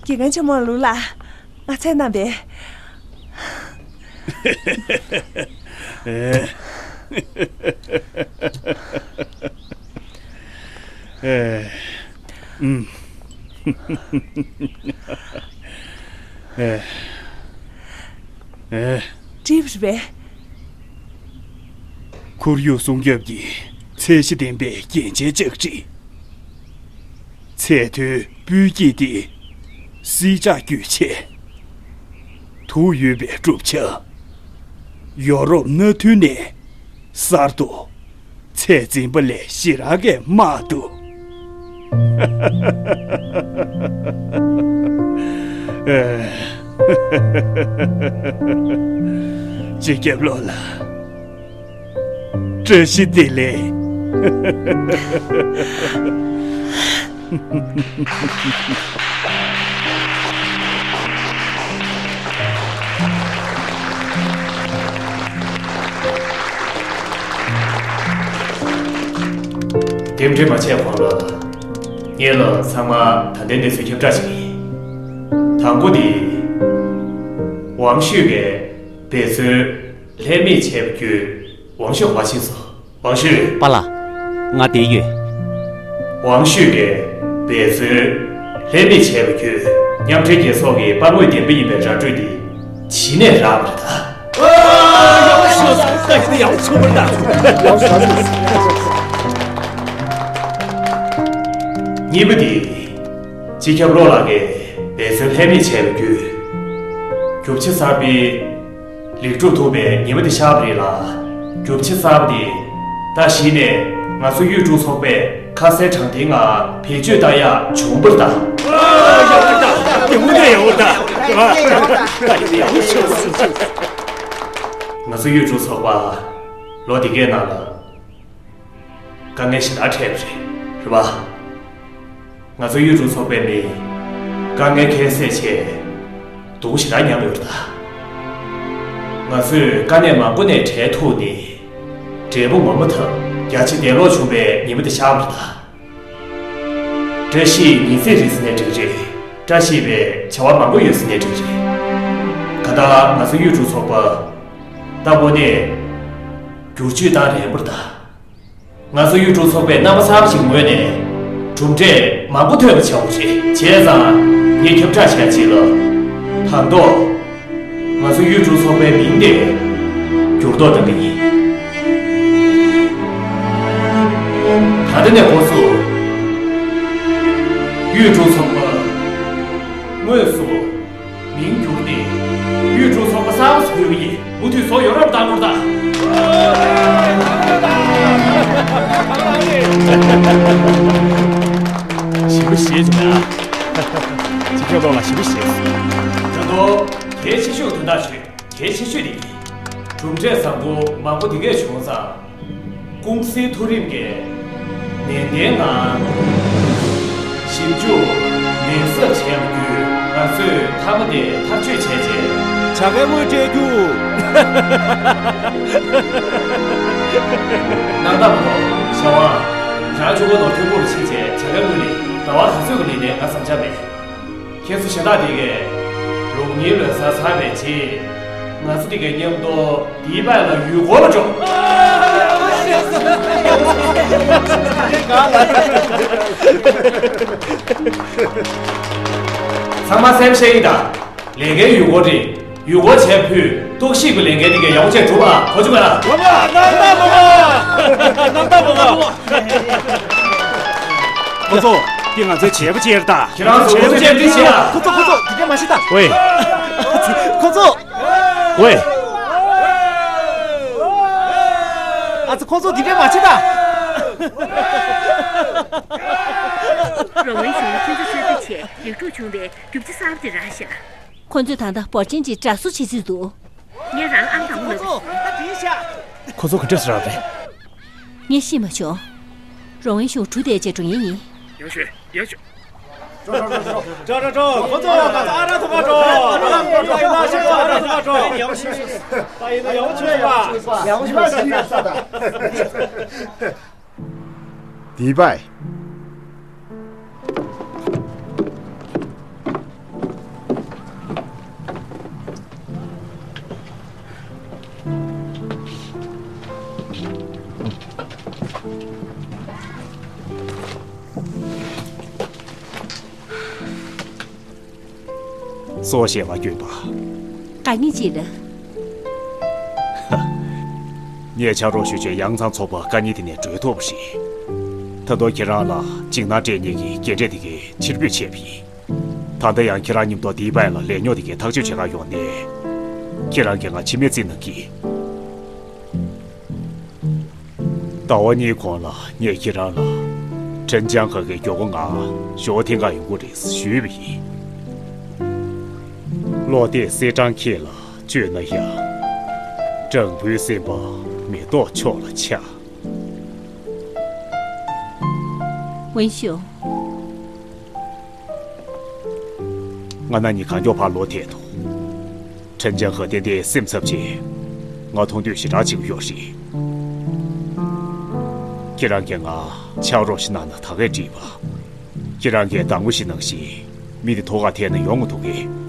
དགེ་རྒན་ཆེན་མོ་ལུག་ལགས། ང་ཚད་རྣམ་པས། ཨེ། ཨུམ། ཨེ། ཨེ། འགྲིག་རེད་པས། ཁོར་ཡུག་སྲུང་སྐྱོབ་ཀྱི་ཚད་གཞི་ལྡན་པའི་རྒྱན་ཆའི་ལྕགས་རི། ཚད་མཐོའི་སྤུས་སྐྱིད་དེ་བསིལ་ལྕགས་རྒྱུས་ཆེ། དུག་ཡོད་པའི་གྲུབ་ཆ། ཡོ་རོབ་མནའ་མཐུན་ནས་གསར་དུ་ཚད་འཛིན་པ་ལས་ཞེ་དྲག་གི་དམའ་འདུག་སྤྱི་ཁྱབ་བློ་ལ། བཀྲ་ཤིས་བདེ་ལེགས། རྟེན་འབྲེལ་མ་བྱས་གོང་ལ། ངེད་ལ་ཚང་མ་ད་ལྟའི་གནས་ཚུལ་ཁྱབ་བསྒྲགས་ཤིག་ཡིན། དང་པོ་ནི། ཝང་ཤུས་ཀྱིས་འབད་བརྩོན་ལྷད་མེད་བྱས་པ་བརྒྱུད་ཝང་ཤུས་ཧོ་ཕྱིན་སོང་། ཝང་ཤུས། པཱ་ལགས། ང་འདིར་ཡོད། ཝང་ཤུས་ཀྱིས་འབད་བརྩོན་ལྷད་མེད་བྱས་པ་བརྒྱུད་མཉམ་འབྲེལ་རྒྱལ་ཚོགས་ཀྱི་པར་ངོས་བདེན་པ་ཡིན་པའི་ར་སྤྲོད་འདི་གཞི་ནས་རག་པ་རེད་ད། ཡག་པོ་བྱུང་སོང་། ད་ཡིན་ན་ཡག་པོ་བྱུང་བ་རེད་ད། གཉིས་པ་འདི། སྤྱི་ཁྱབ་བློ་ལགས་ཀྱིས་འབད་བརྩོན་ལྷད་མེད་བྱས་པ་བརྒྱུད། རྒྱུ་ཆ་གསར་པའི་ལེགས་གྲུབ་ཐུག་པའི་ཉི་མ་དེ་ཤར་བ་རེད་ལ། རྒྱུ་ཆ་གསར་པ་དེ་ད་གཞི་ནས་ང་ཚོ་གཡུས་འབྲུག་ཚོགས་པས་ཁ་གསལ་དྲང་བདེན་ངང་བེད་སྤྱོད་བཏང་ཡག་བྱུང་བ་རེད་ད། ཡག་པོ་རེད་ད། དེ་དངོས་གནས་ཡག་པོ་རེད་ད། ཡག་པོ་བྱུང་སོང་། ང་ཚོ་གཡུས་འབྲུག་ཚོགས་པ་ལོ་འདི་གའི་ནང་ལ། དཀའ་ངལ་ཞེ་དྲག་འཕྲད་པ་རེད། རེད་པ། ང་ཚོ་གཡུས་འབྲུག་ཚོགས་པའི་མི་དཀའ་ངལ་ཁྱད་བསད་བྱས་སྡུག་ཞེ་དྲག་མྱངས་ཡོད་རེད་ད། ང་ཚོས་དཀའ་གནད་མང་པོ་ནས་བྲལ་ཐུབ་ནས་འབྲས་བུ་ངོ་མ་ཐོབ། རྒྱ་ཆེ་འདེད་ལོག་བྱུང་བའི་ཉི་མ་དེ་ཤར་བ་རེད་ད། བཀྲ་ཤིས་ཉི་ཚེ་རིང་ཟེར་ནའི་འགྲིག་རེད། བཀྲ་ཤིས་པའི་བྱ་བ་མང་པོ་ཡོད་ཟེར་ནའི་འགྲིག་རེད། གང་ལྟར་ང་ཚོ་གཡུས་འབྲུག་ཚོགས་པ་ད་དངོས་གནས་བསྒྱུར་བཅོས་བཏང་རན་པ་རེད་ད། ང་ཚོ་གཡུས་འབྲུག་ཚོགས་པས་རྣམ་པ་གསར་པ་ཞིག་ངོས་ནས་གྲུབ་འབྲས་མང་པོ་ཐོན་པ་བྱ་དགོས་རེད། བྱས་ཙང་ངས་ཁྱབ་བསྒྲགས་བྱས་ཅིག་ལ། དང་ཐོག་ང་ཚོ་གཡུས་འབྲུག་ཚོགས་པའི་མིང་དེ་འགྱུར་ལྡོག་གཏང་གི་ཡིན། ད་ལྟ་ནས་འགོ་ཚུགས། གཡུས་འབྲུག་ཚོགས་པ་དངོས་སུ། མིང་བསྒྱུར་ཏེ། གཡུས་འབྲུག་ཚོགས་པ་གསར་པ་ཞིག་ཕུལ་གྱི་ཡིན། མུ་མཐུད་བཟོ་ཡོང་རོགས་གནང་དགོས་ད། ཞེ་པོ་ཞེད་བྱུང་ཡ། སྤྱི་ཁྱབ་བློ་ལ་ཞེ་པོ་ཞེད། ད་དུང་གལ་ཆེ་ཤོས་དོན་དག་ཞིག་གལ་ཆེ་ཤོས་དེ་ཡིན། གྲུབ་འབྲས་བཟང་པོ་མང་པོ་དེ་གས་བྱུང་ཙང་། ཀུང་སིའི་མཐོ་རིམ་གྱིས་ནན་ཏན་ངང་ཞིབ་འཇུག་ལན་གསབ་བྱས་པ་བརྒྱུད་ང་ཚོས་མཐའ་མ་དེ་ཐག་གཅོད་བྱས་རྗེས། བྱ་དགའི་དངུལ་སྤྲད་རྒྱུ། གནང་སྟངས་མ་གཏོགས་ཞའོ་ཝང་། རང་ཆུ་བོ་ནོར་ཐོན་ཁུངས་ཕྱིན་རྗེས་བྱ་དགའི་དངུལ་ནི་ཟླ་བ་ག་ཚོད་ཀྱི་ལེན་ནའི་ང་བསམ་འཆར་མེད། ཁྱེད་ཚོ་གཞན་དག་དེ་གས་ལུགས་གཉིས་ལོན་ས་ཚར་བའི་རྗེས། ང་ཚོ་དེ་གས་མཉམ་དུ་ཌི་བའི་ལ་ཡུལ་སྐོར་ལ་འགྲོ། ཚང་མ་སེམས་ཤེས་ཡིན་ད། ལས་འགན་ཡུལ་སྐོར་རེད། ཡུལ་སྐོར་བྱས་ཕུད་རྟོག་ཞིབ་ཀྱི་ལས་འགན་དེ་གས་ཡག་པོ་བྱས་སྒྲུབ་ཨ། གོ་བྱུང་ང་། ཡོང་ང་། རྣམ་དག་མ་གཏོགས། རྣམ་དག་མ་གཏོགས། ཁོ་ཚོ། འདི་ང་ཚོའི་བྱེད་པོ་ཅིག་རེད་ད། ཁྱེད་རང་ཚོ་བྱེད་པོ་ཅིག་འདི་བྱེད་ཨ། ཁོ་ཚོ་ཁོ་ཚོ་འདི་འདྲ་མ་བྱེད་ད། ཝེ། ཁོ་ཚོ། ཝེ། ཨ་ཚོ་ཁོ་ཚོ་འདི་འདྲ་མ་བྱེད་ད། རོང་བན་གཞུང་ཁྱེད་ཚོ་ཆེད་དུ་བྱས་ལེགས་གྲུབ་བྱུང་བའི་རྒྱུ་ཆ་གསར་པ་དེ་རག་ཤག་ཁོ་ཚོས་ད་ལྟ་འབོར་ཆེན་ཅིག་འདྲ་བཟོ་བྱེད་རྩིས་འདུག་ངས་རང་ཨང་དང་པོ་ལ། ཁོ་ཚོ་ཁོ་ཚོ་ག་འདྲས་སུ་རག་རེད། ངས་ཤེས་མ་བྱུང་། རོང་བན་གཞུང་གྲུ་དེ་བྱས་འགྲོ་ཡས་ཡིན། ཡག་ཤོས་ཡག་ཤོས། འགྲོ་འགྲོ་འགྲོ། ཁོ་ཚོ་ང་ཚོ་ཨ་ར་ཐུག་ག་འགྲོ། ཨ་ར་ཐུག་ག་འགྲོ། ད་ཡིན་ན་ཡག་པོ་བྱུང་ཡ། ཡག་པོ་བྱུང་ཡ། ལྡི་བའི། སོགས་ཞེས་པ་བསྐྱོན་པ། དཀའ་ངལ་ཅི་རེད། ངས་ཕྱག་རོགས་ཞུ་ཆེད་ཡང་ཚང་ཚོགས་པ་དཀའ་ངལ་དེ་ནས་གྲོལ་ཐུབ་པ་རེད། ད་དུང་ཁྱེད་རང་ལ་འཇིགས་སྣང་སྤྲད་མཁན་གྱི་རྒན་གྲས་དེ་གས་ཕྱིར་འབུད་བྱས་པ་ཡིན། ད་ལྟ་ཡང་ཁྱེད་རང་མཉམ་དུ་འདིའི་པའི་ལ་ལས་རྙོག་དེ་གས་ཐག་གཅོད་བྱེད་གར་ཡོང་ནས། ཁྱེད་རང་གིས་ང་མཆི་མས་བརྩིས་གནང་གི། ཟླ་བ་གཉིས་གོང་ལ་ངས་ཁྱེད་རང་ལ། ཁྲིན་ཅང་ཧེ་གི་མགྱོགས་པོ་ང་ཞོ་ཐེངས་ག་ཡོང་གི་རེད་ཞུས་པ་ཡིན། བློ་གཏད་གསེར་སྦྲང་ཁྱེད་ལ་བཅོལ་ན་ཡང་། སྦྲང་བུའི་སེམས་པ་མེ་ཏོག་མཆོག་ལ་ཆགས། ཝུན་ཞུ། ང་ན་ནི་གང་མགྱོགས་ཕར་ལོག་ཐལ་འདུག་ཁྲིན་ཅང་ཧེ་ཏན་ཏན་སེམས་འཚབ་ཆེ། ང་མཐོང་དུས་ཞེ་དྲག་ཆེ་གི་ཡོད་རེད། ཁྱེད་རང་གིས་ང་ཕྱག་རོགས་ཤིག་གནང་ན་ད་གས་འགྲིག་པ། ཁྱེད་རང་གིས་ཟླ་ངོ་ཞིག་ནང་བཞིན་མི་དེ་ཐོག་ཁར་ཐད་ན་ཡོང་གི་འདུག་གས།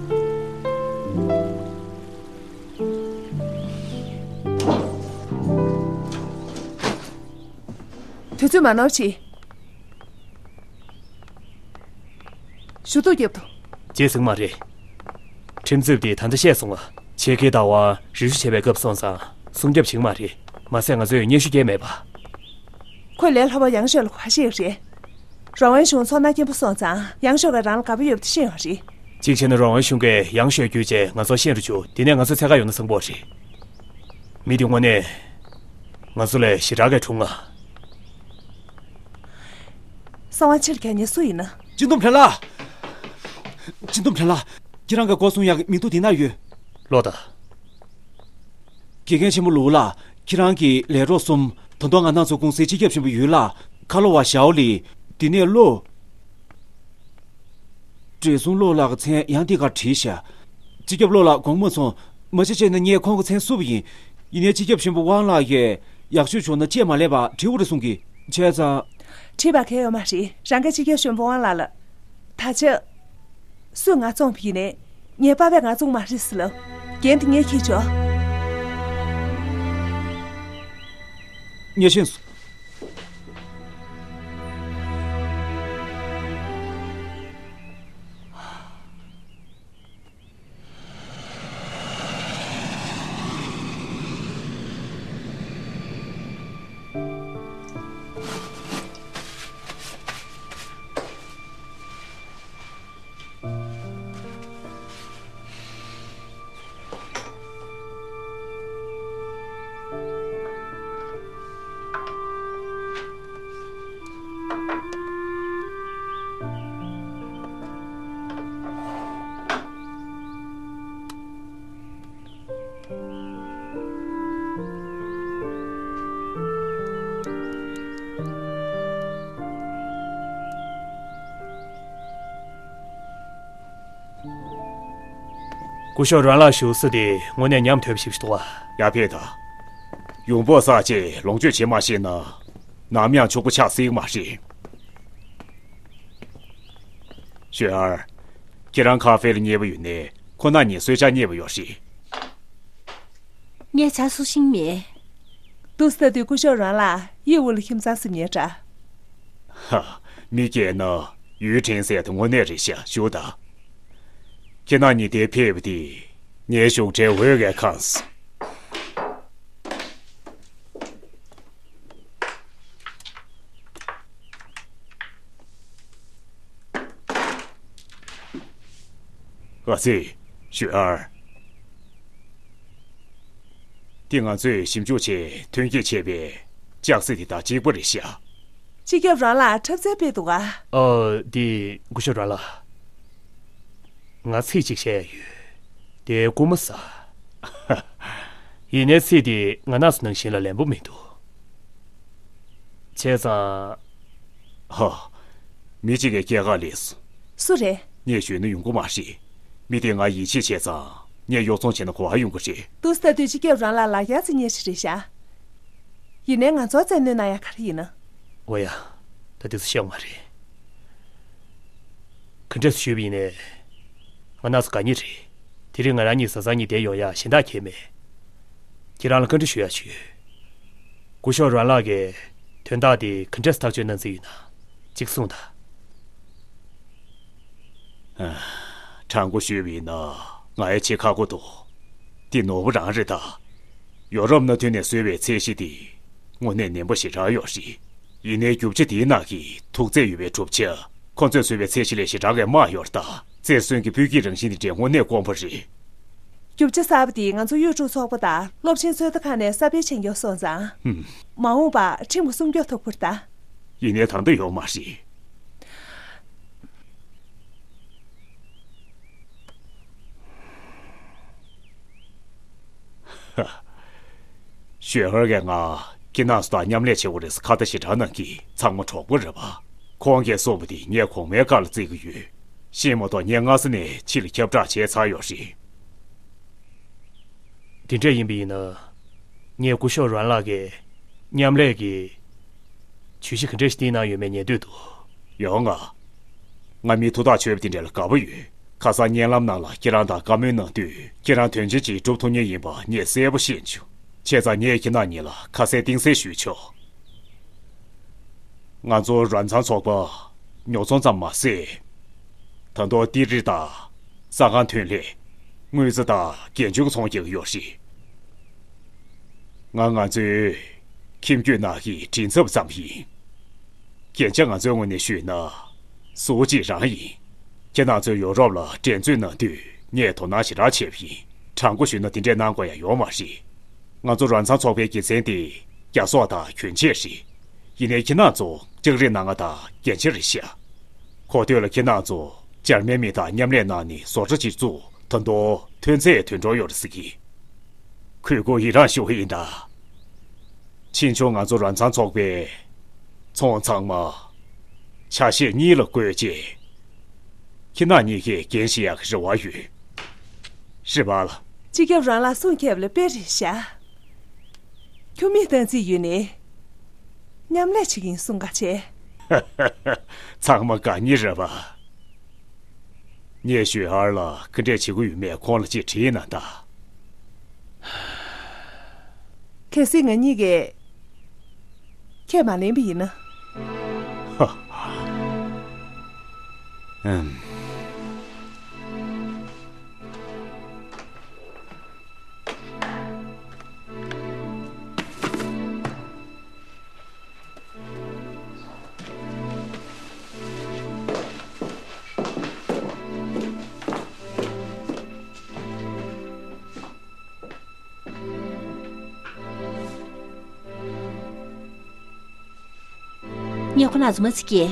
དུས་ཚོད་མ་ནོར་བྱེད། ཞུ་གཏུག་རྒྱབ་ཏུ། བརྗེད་སོང་མ་རེད། ཁྲིམས་རྩོད་དེ་ད་ལྟ་བཤད་སོང་ང་། ཕྱེད་ཀའི་ཟླ་བ་རེ་ཞུ་བྱས་པའི་སྐབས་སོང་ཙང་སྲུང་སྐྱོབ་བྱེད་ཀྱི་མ་རེད། མ་ཟད་ང་ཚོས་སྙན་ཞུ་སྐྱེལ་མེད་པ། ཁོས་ལས་སླ་པོ་ཡང་ཤོས་ལ་གོ་བ་བཤད་ཡོད་རེད། རང་དབང་གཞུང་ཚོར་སྣང་སྐྱེན་པོ་སོང་ཙང་ཡང་ཤོས་ཀྱིས་རང་ལ་དགའ་པོ་ཡོད་པ་དེ་ཤེས་ཡོད་རེད། གཅིག་བྱས་ན་རང་དབང་གཞུང་གིས་ཡང་ཤོས་བརྒྱུད་བྱས་ང་ཚོར་ཤེས་རུ་བཅུག་དེ་ནས་ང་ཚོའི་འཚོལ་ག་ཡོང་ན་བཟང་པོ་རེད། མི་དེ་དངོས་གནས་ང་ཚོ་ལས་ཞེ་དྲག་གི་གྲུང་ང་། གསང་བ་ཕྱིར་གྱར་མཁན་སུ་ཡིན་ན། སྤྱི་འདོམས་བྲན་ལགས། སྤྱི་འདོམས་བྲན་ལགས། ཁྱེད་རང་གི་སྐོར་གསུང་ཡག་གི་མི་ཐུག་དེ་ན་ཡོད། ལོག་ད། དགེ་རྒན་ཆེན་མོ་ལུའུ་ལགས། ཁྱེད་རང་གི་ལས་རོགས་གསུམ། ད་དུང་ང་རང་ཚོ་ཀུང་སིའི་སྤྱི་ཁྱབ་ཆེན་པོ་ཡུས་ལགས། ཁ་ལོ་བ་ཞའོ་ལི། དེ་ནས་ལོ། བགྲེས་སོང་ལོ་ལགས་ཀྱི་མཚན་ཡང་འདི་གར་བྲིས་ཤག་སྤྱི་ཁྱབ་ལོ་ལགས་དགོངས་མ་ཚོམས། མ་གཞི་བྱས་ན་ངས་ཁོང་གི་མཚན་བསུབས་པ་ཡིན། ཡིན་ནའི་སྤྱི་ཁྱབ་ཆེན་པོ་ཝང་ལགས་ཀྱིས་ཡག་ཤོས་བྱུང་ན་ཅིས་མ་ལས་པ་བྲིས་དགོས་རེད་གསུང་གི། བྱས་ཙང་། བྲིས་པ་གལ་ཡོད་མ་རེད། རང་གི་སྤྱི་ཁྱབ་ཆེན་པོ་ཝང་ལགས་ལ། ད་ཆ། སུས་ང་བཙོངས་པ་ཡིན་ནའི། ངའི་པ་ཕས་ང་བཙོངས་མ་རེད་ཟེར་ལབ། འགན་དེ་ངས་འཁྱེར་ཆོག་ངས་ཤེས་སོང་། སྐུ་ཞབས་རོན་ལགས་བཞུགས་ས་དེ་དངོས་གནས་ཉམས་དོད་པ་ཞིག་འདུག་བ། ཡར་ཕེབས་དང་། ཡོང་འབབ་བསགས་རྗེས་ལོངས་སྤྱོད་བྱེད་མ་ཤེས་ན། ནམ་ཡང་ཕྱུག་པོ་ཆགས་སྲིད་མ་རེད། ཞོན་ཨར། ཁྱེད་རང་ཁ་ཧྥེ་ལ་མཉེས་པོ་ཡོད་ནའི་ཁོ་ན་ཉིད་གསོལ་ཇ་མཉེས་པོ་ཡོད་རེད། ངས་ཇ་བཟོ་ཤེས་མེད། འདུག་སེ་ལྟ་དུས་སྐུ་ཞབས་རོན་ལགས་ཡིད་འོག་ལ་ཁྱིམ་ཚང་ཟིན་ཉེ་འདྲ། ཧ། མི་སྐྱེས་ན་ཡུལ་དྲན་ཟེར་དེ་དངོས་གནས་རེད་ཤག་ཞུ་དང་། ཁྱེད་རྣམ་གཉིས་དེར་ཕེབས་པ་དེ་ངའི་ཞུགས་གྲལ་འོས་ཀྱིས་ཁེངས་སོང་། ཨ་ཙི། ཞོན་ཨར། འདི་ང་ཚོས་ཞིབ་འཇུག་ཆེད་ཐོན་སྐྱེད་བྱས་པའི་ལྕགས་རྩི་དེ་དང་གཅིག་པ་རེད་ཤག་སྤྱི་ཁྱབ་རང་ལ་འཁྲབ་རྩལ་དཔེ་འདུག་ག་ཨ། འདི་སྐུ་ཞབས་རང་ལ། ང་ཚིག་གཅིག་བཤད་ཡ་ཡོད། དེ་རྐུན་མ་ཟ། ཡིན་ནའི་ཚིག་དེ་ང་ན་ཚོ་ནང་བཞིན་ལ་ལན་པོ་མི་འདུག་བྱས་ཙང་། ཧ། མི་གཅིག་གིས་སྐྱེལ་ག་སླེབས་སོང་། སུ་རེད། ངས་ཞུས་ན་ཡོང་གི་མ་རེད། མི་དེ་ང་ཡིད་ཆེས་བྱས་ཙང་ངས་གཡོག་ཚོང་བྱས་ན་གོ་བ་ཡོང་གི་རེད། འདུག་སེ་ལྟ་དུས་སྤྱི་ཁྱབ་རང་ལ་ལ་རྒྱ་ཚིག་ཉེ་ཞིག་རེད་ཤག་ཡིན་ནའི་ང་ཚོར་བཙན་གནོན་གནང་ཡ་ག་རེ་ཡིན་ན། འོ་ཡ། ད་དེ་ཚོ་བཤད་མ་རེད། ག་འདྲས་ཞུས་པ་ཡིན་ནའི། ང་ན་ཚོ་དགའ་ཉེ་རེད། དེ་རིང་ང་རང་གཉིས་བཟའ་ཚང་གཉིས་བསྡད་ཡོང་ཡ་གཞན་དག་ཁྱད་མེད། ཁྱེད་རང་ལ་བཀའ་འདྲི་ཞུ་ཡ་ཞིག་ཡོད། སྐུ་ཞབས་རོན་ལགས་ཀྱིས་དོན་དག་འདི་ག་འདྲས་ཐག་གཅོད་གནང་རྩིས་ཡོད་ན་གཅིག་གསུངས་དང་། ཨ། དྲང་པོ་ཞུས་པ་ཡིན་ན་ང་ཡང་བྱེད་ཁག་པོ་འདུག་འདི་ནོར་བུ་རང་རེད་ད། ཡོ་རོབ་མནའ་མཐུན་ནས་བཟོས་པའི་ཚད་གཞི་འདི་དངོས་གནས་ནན་པོ་ཞེ་དྲག་ཡོད་རེད། ཡིན་ནའི་རྒྱུ་ཆ་དེའི་ནང་གི་ཐུག་ཚད་ཡོད་པའི་གྲུབ་ཆ། ཁོ་ཚོས་བཟོས་པའི་ཚད་གཞི་ལས་ཞེ་དྲག་གིས་དམའ་ཡོད་རེད་ད། རྩེར་སོན་གྱི་སྤུས་ཀའི་རང་བཞིན་འདི་འདྲའི་དངོས་གནས་དཀོན་པོ་རེད། རྒྱུ་ཆ་གསར་པ་འདི་ང་ཚོ་གཡོས་སྒྲུག་ཚོགས་པ་དང་སློབ་ཆེན་ཚོད་ལྟ་ཁང་ནས་གསར་སྤེལ་བྱེད་མཁན་སོང་ཙང་། ཧུམ། མ་འོངས་པར་ཁྲིམས་ཀྱི་སྲུང་སྐྱོབ་ཐོབ་ཁུལ་ད། ཡིན་ནའི་ད་ལྟ་ཡོད་མ་རེད། ཧ། ཞོན་ཧར་གྱིས་ང་ཁྱེད་རྣམ་ཚོ་དང་མཉམ་ལས་བྱེད་དགོས་རེད་ཟེར་ཁ་བརྡ་ཞེ་དྲག་གནང་གི། ཚང་མ་གྲོགས་པོ་རེད་པ། ཁོང་གིས་གསུངས་པ་དེ་ངས་གོང་མའི་བཀའ་ལ་བརྩི་གི་ཡོད། ཤེས་མ་གཏོགས་ངས་སྔ་ས་ནས་ཕྱི་ལ་ཁྱབ་བསྒྲགས་བྱས་ཚར་ཡོད་རེད། དེ་འདྲ་ཡིན་པ་ཡིན་ན། ངས་སྐུ་ཞབས་རོན་ལགས་ཀྱི་མཉམ་ལས་ཀྱི་བརྗོད་གཞི་ག་འདྲ་ཞིག་བཏིང་གནང་ཡོད་མེད་ཉན་འདོད་འདུག་ཡོང་ང་། ང་མི་ཐུགས་ཐག་ཆོད་པ་དེ་འདྲ་ལ་དགའ་པོ་ཡོད། ཁ་སང་བརྙན་ལམ་ནང་ལ་ཁྱེད་རང་དང་བཀའ་མོལ་གནང་དུས་ཁྱེད་རང་དོན་ཆེན་ཅིག་སྒྲུབ་ཐུབ་མཁན་ཡིན་པ་ངས་གསལ་པོ་ཤེས་བྱུང་། བྱས་ཙང་ངས་ཁྱེད་རྣམ་གཉིས་ལ་ཁ་གསལ་གཏིང་གསལ་ཞུས་ཆོག་ང་ཚོ་རོལ་ཚང་ཚོགས་པ་ཉོ་ཚོང་ཙམ་མ་ཟད། ད་དུང་ཏི་རི་དང་ས་ཁང་ཐོན་ལས། དངུལ་རྩིས་དང་རྒྱན་ཆུང་གི་ཚོང་རྒྱག་གི་ཡོད་རེད། ང་ང་ཚོའི་ཁྱིམ་རྒྱུད་ནང་གི་མགྲིན་ཚབ་ཙམ་ཡིན། རྒྱན་ཆ་ང་ཚོའི་ངོས་ནས་ཞུས་ན་སུའུ་ཅི་རང་ཡིན། ཁྱེད་རྣམ་ཚོས་ཡོ་རོབ་ལ་འགྲན་རྩོད་གནང་དུས་ངས་དོ་སྣང་ཞེ་དྲག་བྱས་པ་ཡིན། དྲང་པོ་ཞུས་ན་དེ་འདྲས་གནང་དགོས་ཡ་ཡོད་མ་རེད། ང་ཚོ་རོལ་ཚང་ཚོགས་པའི་དགེ་མཚན་དེ་རྒྱ་སོག་དང་གྱོན་ཆས་རེད། ཡིན་ནའི་ཁྱེད་རྣམ་ཚོ་ལྕགས་རི་ནང་ང་དང་རྒྱན་ཆ་རེད་ཤག་གོ་ཐོས་ལ་ཁྱེད་རྣམ་ཚོ་འཇར་མན་མི་དང་མཉམ་ལས་གནང་ནས་བཟོ་གྲྭ་ཅིག་བཙུགས། ད་དུང་ཐོན་ཚད་དོན་འགྲོ་ཡོད་རེད་ཟེར་གི། གུས་བཀུར་ཡི་རངས་ཞུ་གི་ཡིན་ད། ཕྱིས་འབྱུང་ང་ཚོ་རོལ་ཚང་ཚོགས་པའི་ཚོང་ཚང་མ་ཆ་ཤས་གཉིས་ལ་བགོས་རྗེས། ཁྱེད་རྣམ་གཉིས་ཀྱིས་འགན་བཞེས་ཡག་གི་རེ་བ་ཡོད། རེད་པ་ལགས། སྤྱི་ཁྱབ་རང་ལ་གསུང་རྒྱབ་ལ་དཔེ་རེད་ཤག་ཁྱུ་མིག་སྟོན་རྩིས་ཡོད་ནི། མཉམ་ལས་བྱེད་ཀྱིན་གསུང་ག་བྱས། ཚང་མ་དགའ་ཉེ་རེད་པ། ངས་ཞོན་ཧར་ལ་ག་འདྲས་བྱེད་ཀྱི་ཡོད་མེད་ཁོང་ལ་ཅིག་དྲིས་ན་ད། གལ་སྲིད་ང་གཉིས་ཀྱིས་ཁས་མ་ལེན་པ་ཡིན་ན། ཧ། ཨམ། ངས་ཁོ་ན་ཚོ་མ་ཚིག་གེ།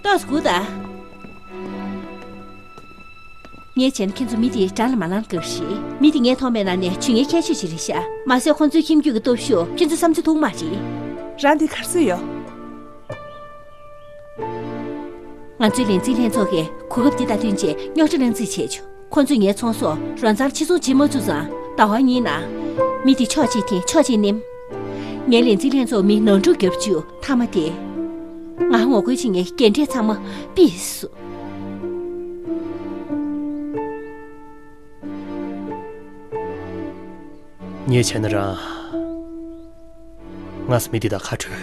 ཏོག་ཙམ་སྒུག་དང་། ངས་བྱས་ན་ཁྱེད་ཚོ་མི་དེ་དགྲ་ལ་མ་ལངས་དགོས་རེད། མི་དེ་ངས་མཐོང་པའི་ནང་ནས་ཇུས་ངན་ཁྱད་ཆོས་ཅིག་རེད་ཤག་མ་ཟད་ཁོང་ཚོའི་ཁྱིམ་རྒྱུད་ཀྱི་སྟོབས་ཤུགས་ཁྱེད་ཚོ་བསམ་ཚུལ་མཐུན་མ་རེད། རང་འདི་གར་སུ་ཡོད། ང་ཚོའི་ལས་འཛིན་ལྷན་ཚོགས་ཀྱིས་གོ་སྐབས་འདི་དང་བསྟུན་བྱས་རྙོག་དྲ་གླེང་རྩིས་བྱས་བྱུང་། ཁོ་ཚོས་ངའི་ཚོང་ཟོག་རོལ་ཚང་ཕྱིར་ཚོང་བྱེད་མ་ཚུགས་ཙང་ཟླ་བ་གཉིས་ནང་། མི་དེ་ཕྱོགས་གཅིག་འཐེན་ཕྱོགས་གཅིག་ནེམ། ངའི་ལས་འཛིན་ལྷན་ཚོགས་མི་ནོར་འཁྲུལ་བརྒྱབ་བཅུག་མཐའ་མ་དེ། ང་ངོ་རྒོལ་བྱེད་མཁན་རྒན་གྲས་ཚང་མ་ཕུད་སོང་། ངས་བྱས་ན་རང་། ང་ཚོ་མི་འདི་དང་ཁ་བྲལ།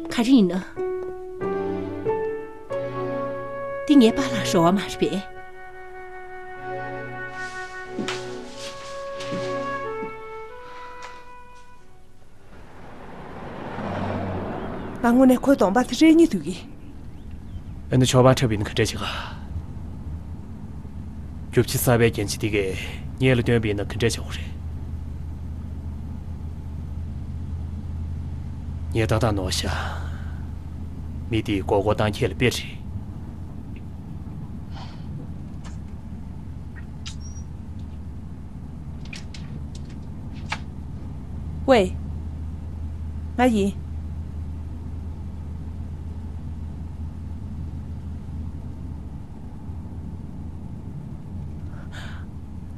ག་རེ་ཡིན་ན། འདི་ངའི་པཱ་ལགས་རེད་པ་མ་རེད་པས། ང་དངོས་གནས་ཁོའི་གདོང་པ་དེ་རེག་སྙིང་འདོད་ཀྱི། ཨ་ནི་ཆོག་པ་འཁྲབ་པ་ཡིན་ན་ག་འདྲ་བྱེད་ག་རྒྱུ་ཆ་གསར་པའི་རྒྱན་ཆ་འདི་གས་ངེད་ལ་སྟོན་པ་ཡིན་ན་ག་འདྲ་བྱེད་དགོས་རེད། ངས་ཏག་ཏག་ནོར་ཤག་མི་དེས་མགོ་སྐོར་བཏང་ཁྱེད་ལ་དཔེ་རེད། ཝེ། ང་ཡིན།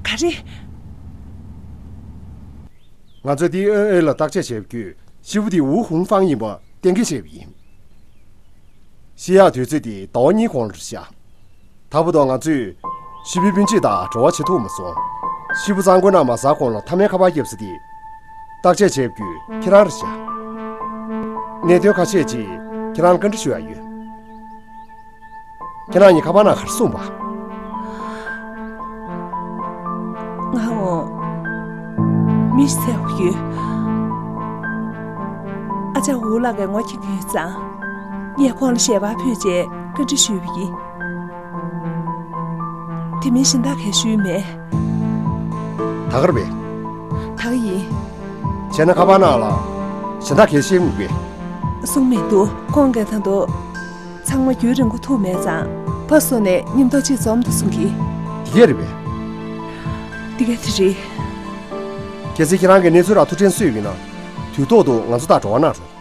ག་རེ། ང་ཚོས་ཌི་ཨེན་ཨེ་ལ་བརྟག་དཔྱད་བྱས་པ་བརྒྱུད་ཤི་བོ་དེ་ཝུ་ཧུང་ཧྥང་ཡིན་པ་གཏན་འཁེལ་བྱས་པ་ཡིན། ཤི་ཡག་དུས་ཚོད་དེ་ཟླ་བ་གཉིས་གོང་ལ་རེད་ཤག་ད་བར་དུ་ང་ཚོས་ཤི་བོའི་སྤུན་མཆེད་དང་འབྲེལ་བ་བྱེད་ཐུབ་མ་སོང་། ཤི་བོ་གཙང་ཁང་ནང་མ་ཟ་གོང་ལ་མཐའ་མའི་ཁ་པར་བརྒྱབ་ས་དེ། བརྟག་དཔྱད་བྱས་པ་བརྒྱུད་ཁྱེད་རང་རེད་ཤག་གནད་དོན་ཁ་ཤས་ཅིག་ ཁྱེད་རང་ལ་བཀའ་འདྲི་ཞུ་ཡ་ཡོད། ཁྱེད་རང་གཉིས་ཁ་པར་ནང་ག་རེ་གསུངས་པ། ང་འོ། མི་ཞིག་བཙལ་དགོས་ཡོད། ཨ་ཅག་འུ་ལག་གིས་ངོ་མཁྱེན་གྱི་ཡོད་ཙང་། ངས་ཁོང་ལ་ཞལ་པར་ཕུལ་རྗེས་བཀའ་འདྲི་ཞུས་པ་ཡིན། དེ་མིན་གཞན་དག་གས་ཞུས་མེད། ད་ག་རེད་པས། ད་ག་ཡིན། བྱས་ན་ཁ་པར་ནང་ལ་གཞན་དག་གས་བཤད་མི་འདུག་པས། གསུངས་མི་འདུག་ཁོང་གིས་ད་དུང་ཚང་མ་རྒྱུན་རིང་པོ་ཐུག་མེད་ཙང་ཕར་སོང་ནས་མཉམ་དུ་ཅིག་འཛོམས་འདུག་གསུང་གི། དེ་གས་རེད་པས། དེ་གས་དེ་རེད། གལ་སྲིད་ཁྱེད་རང་གིས་གནས་ཚུལ་ར་ཐུགས་དྲན་གསོས་ཡོད་ན་དུས་ཐོག་ཏུ་ང་ཚོ་དང་འབྲེལ་བ་གནང་རོགས།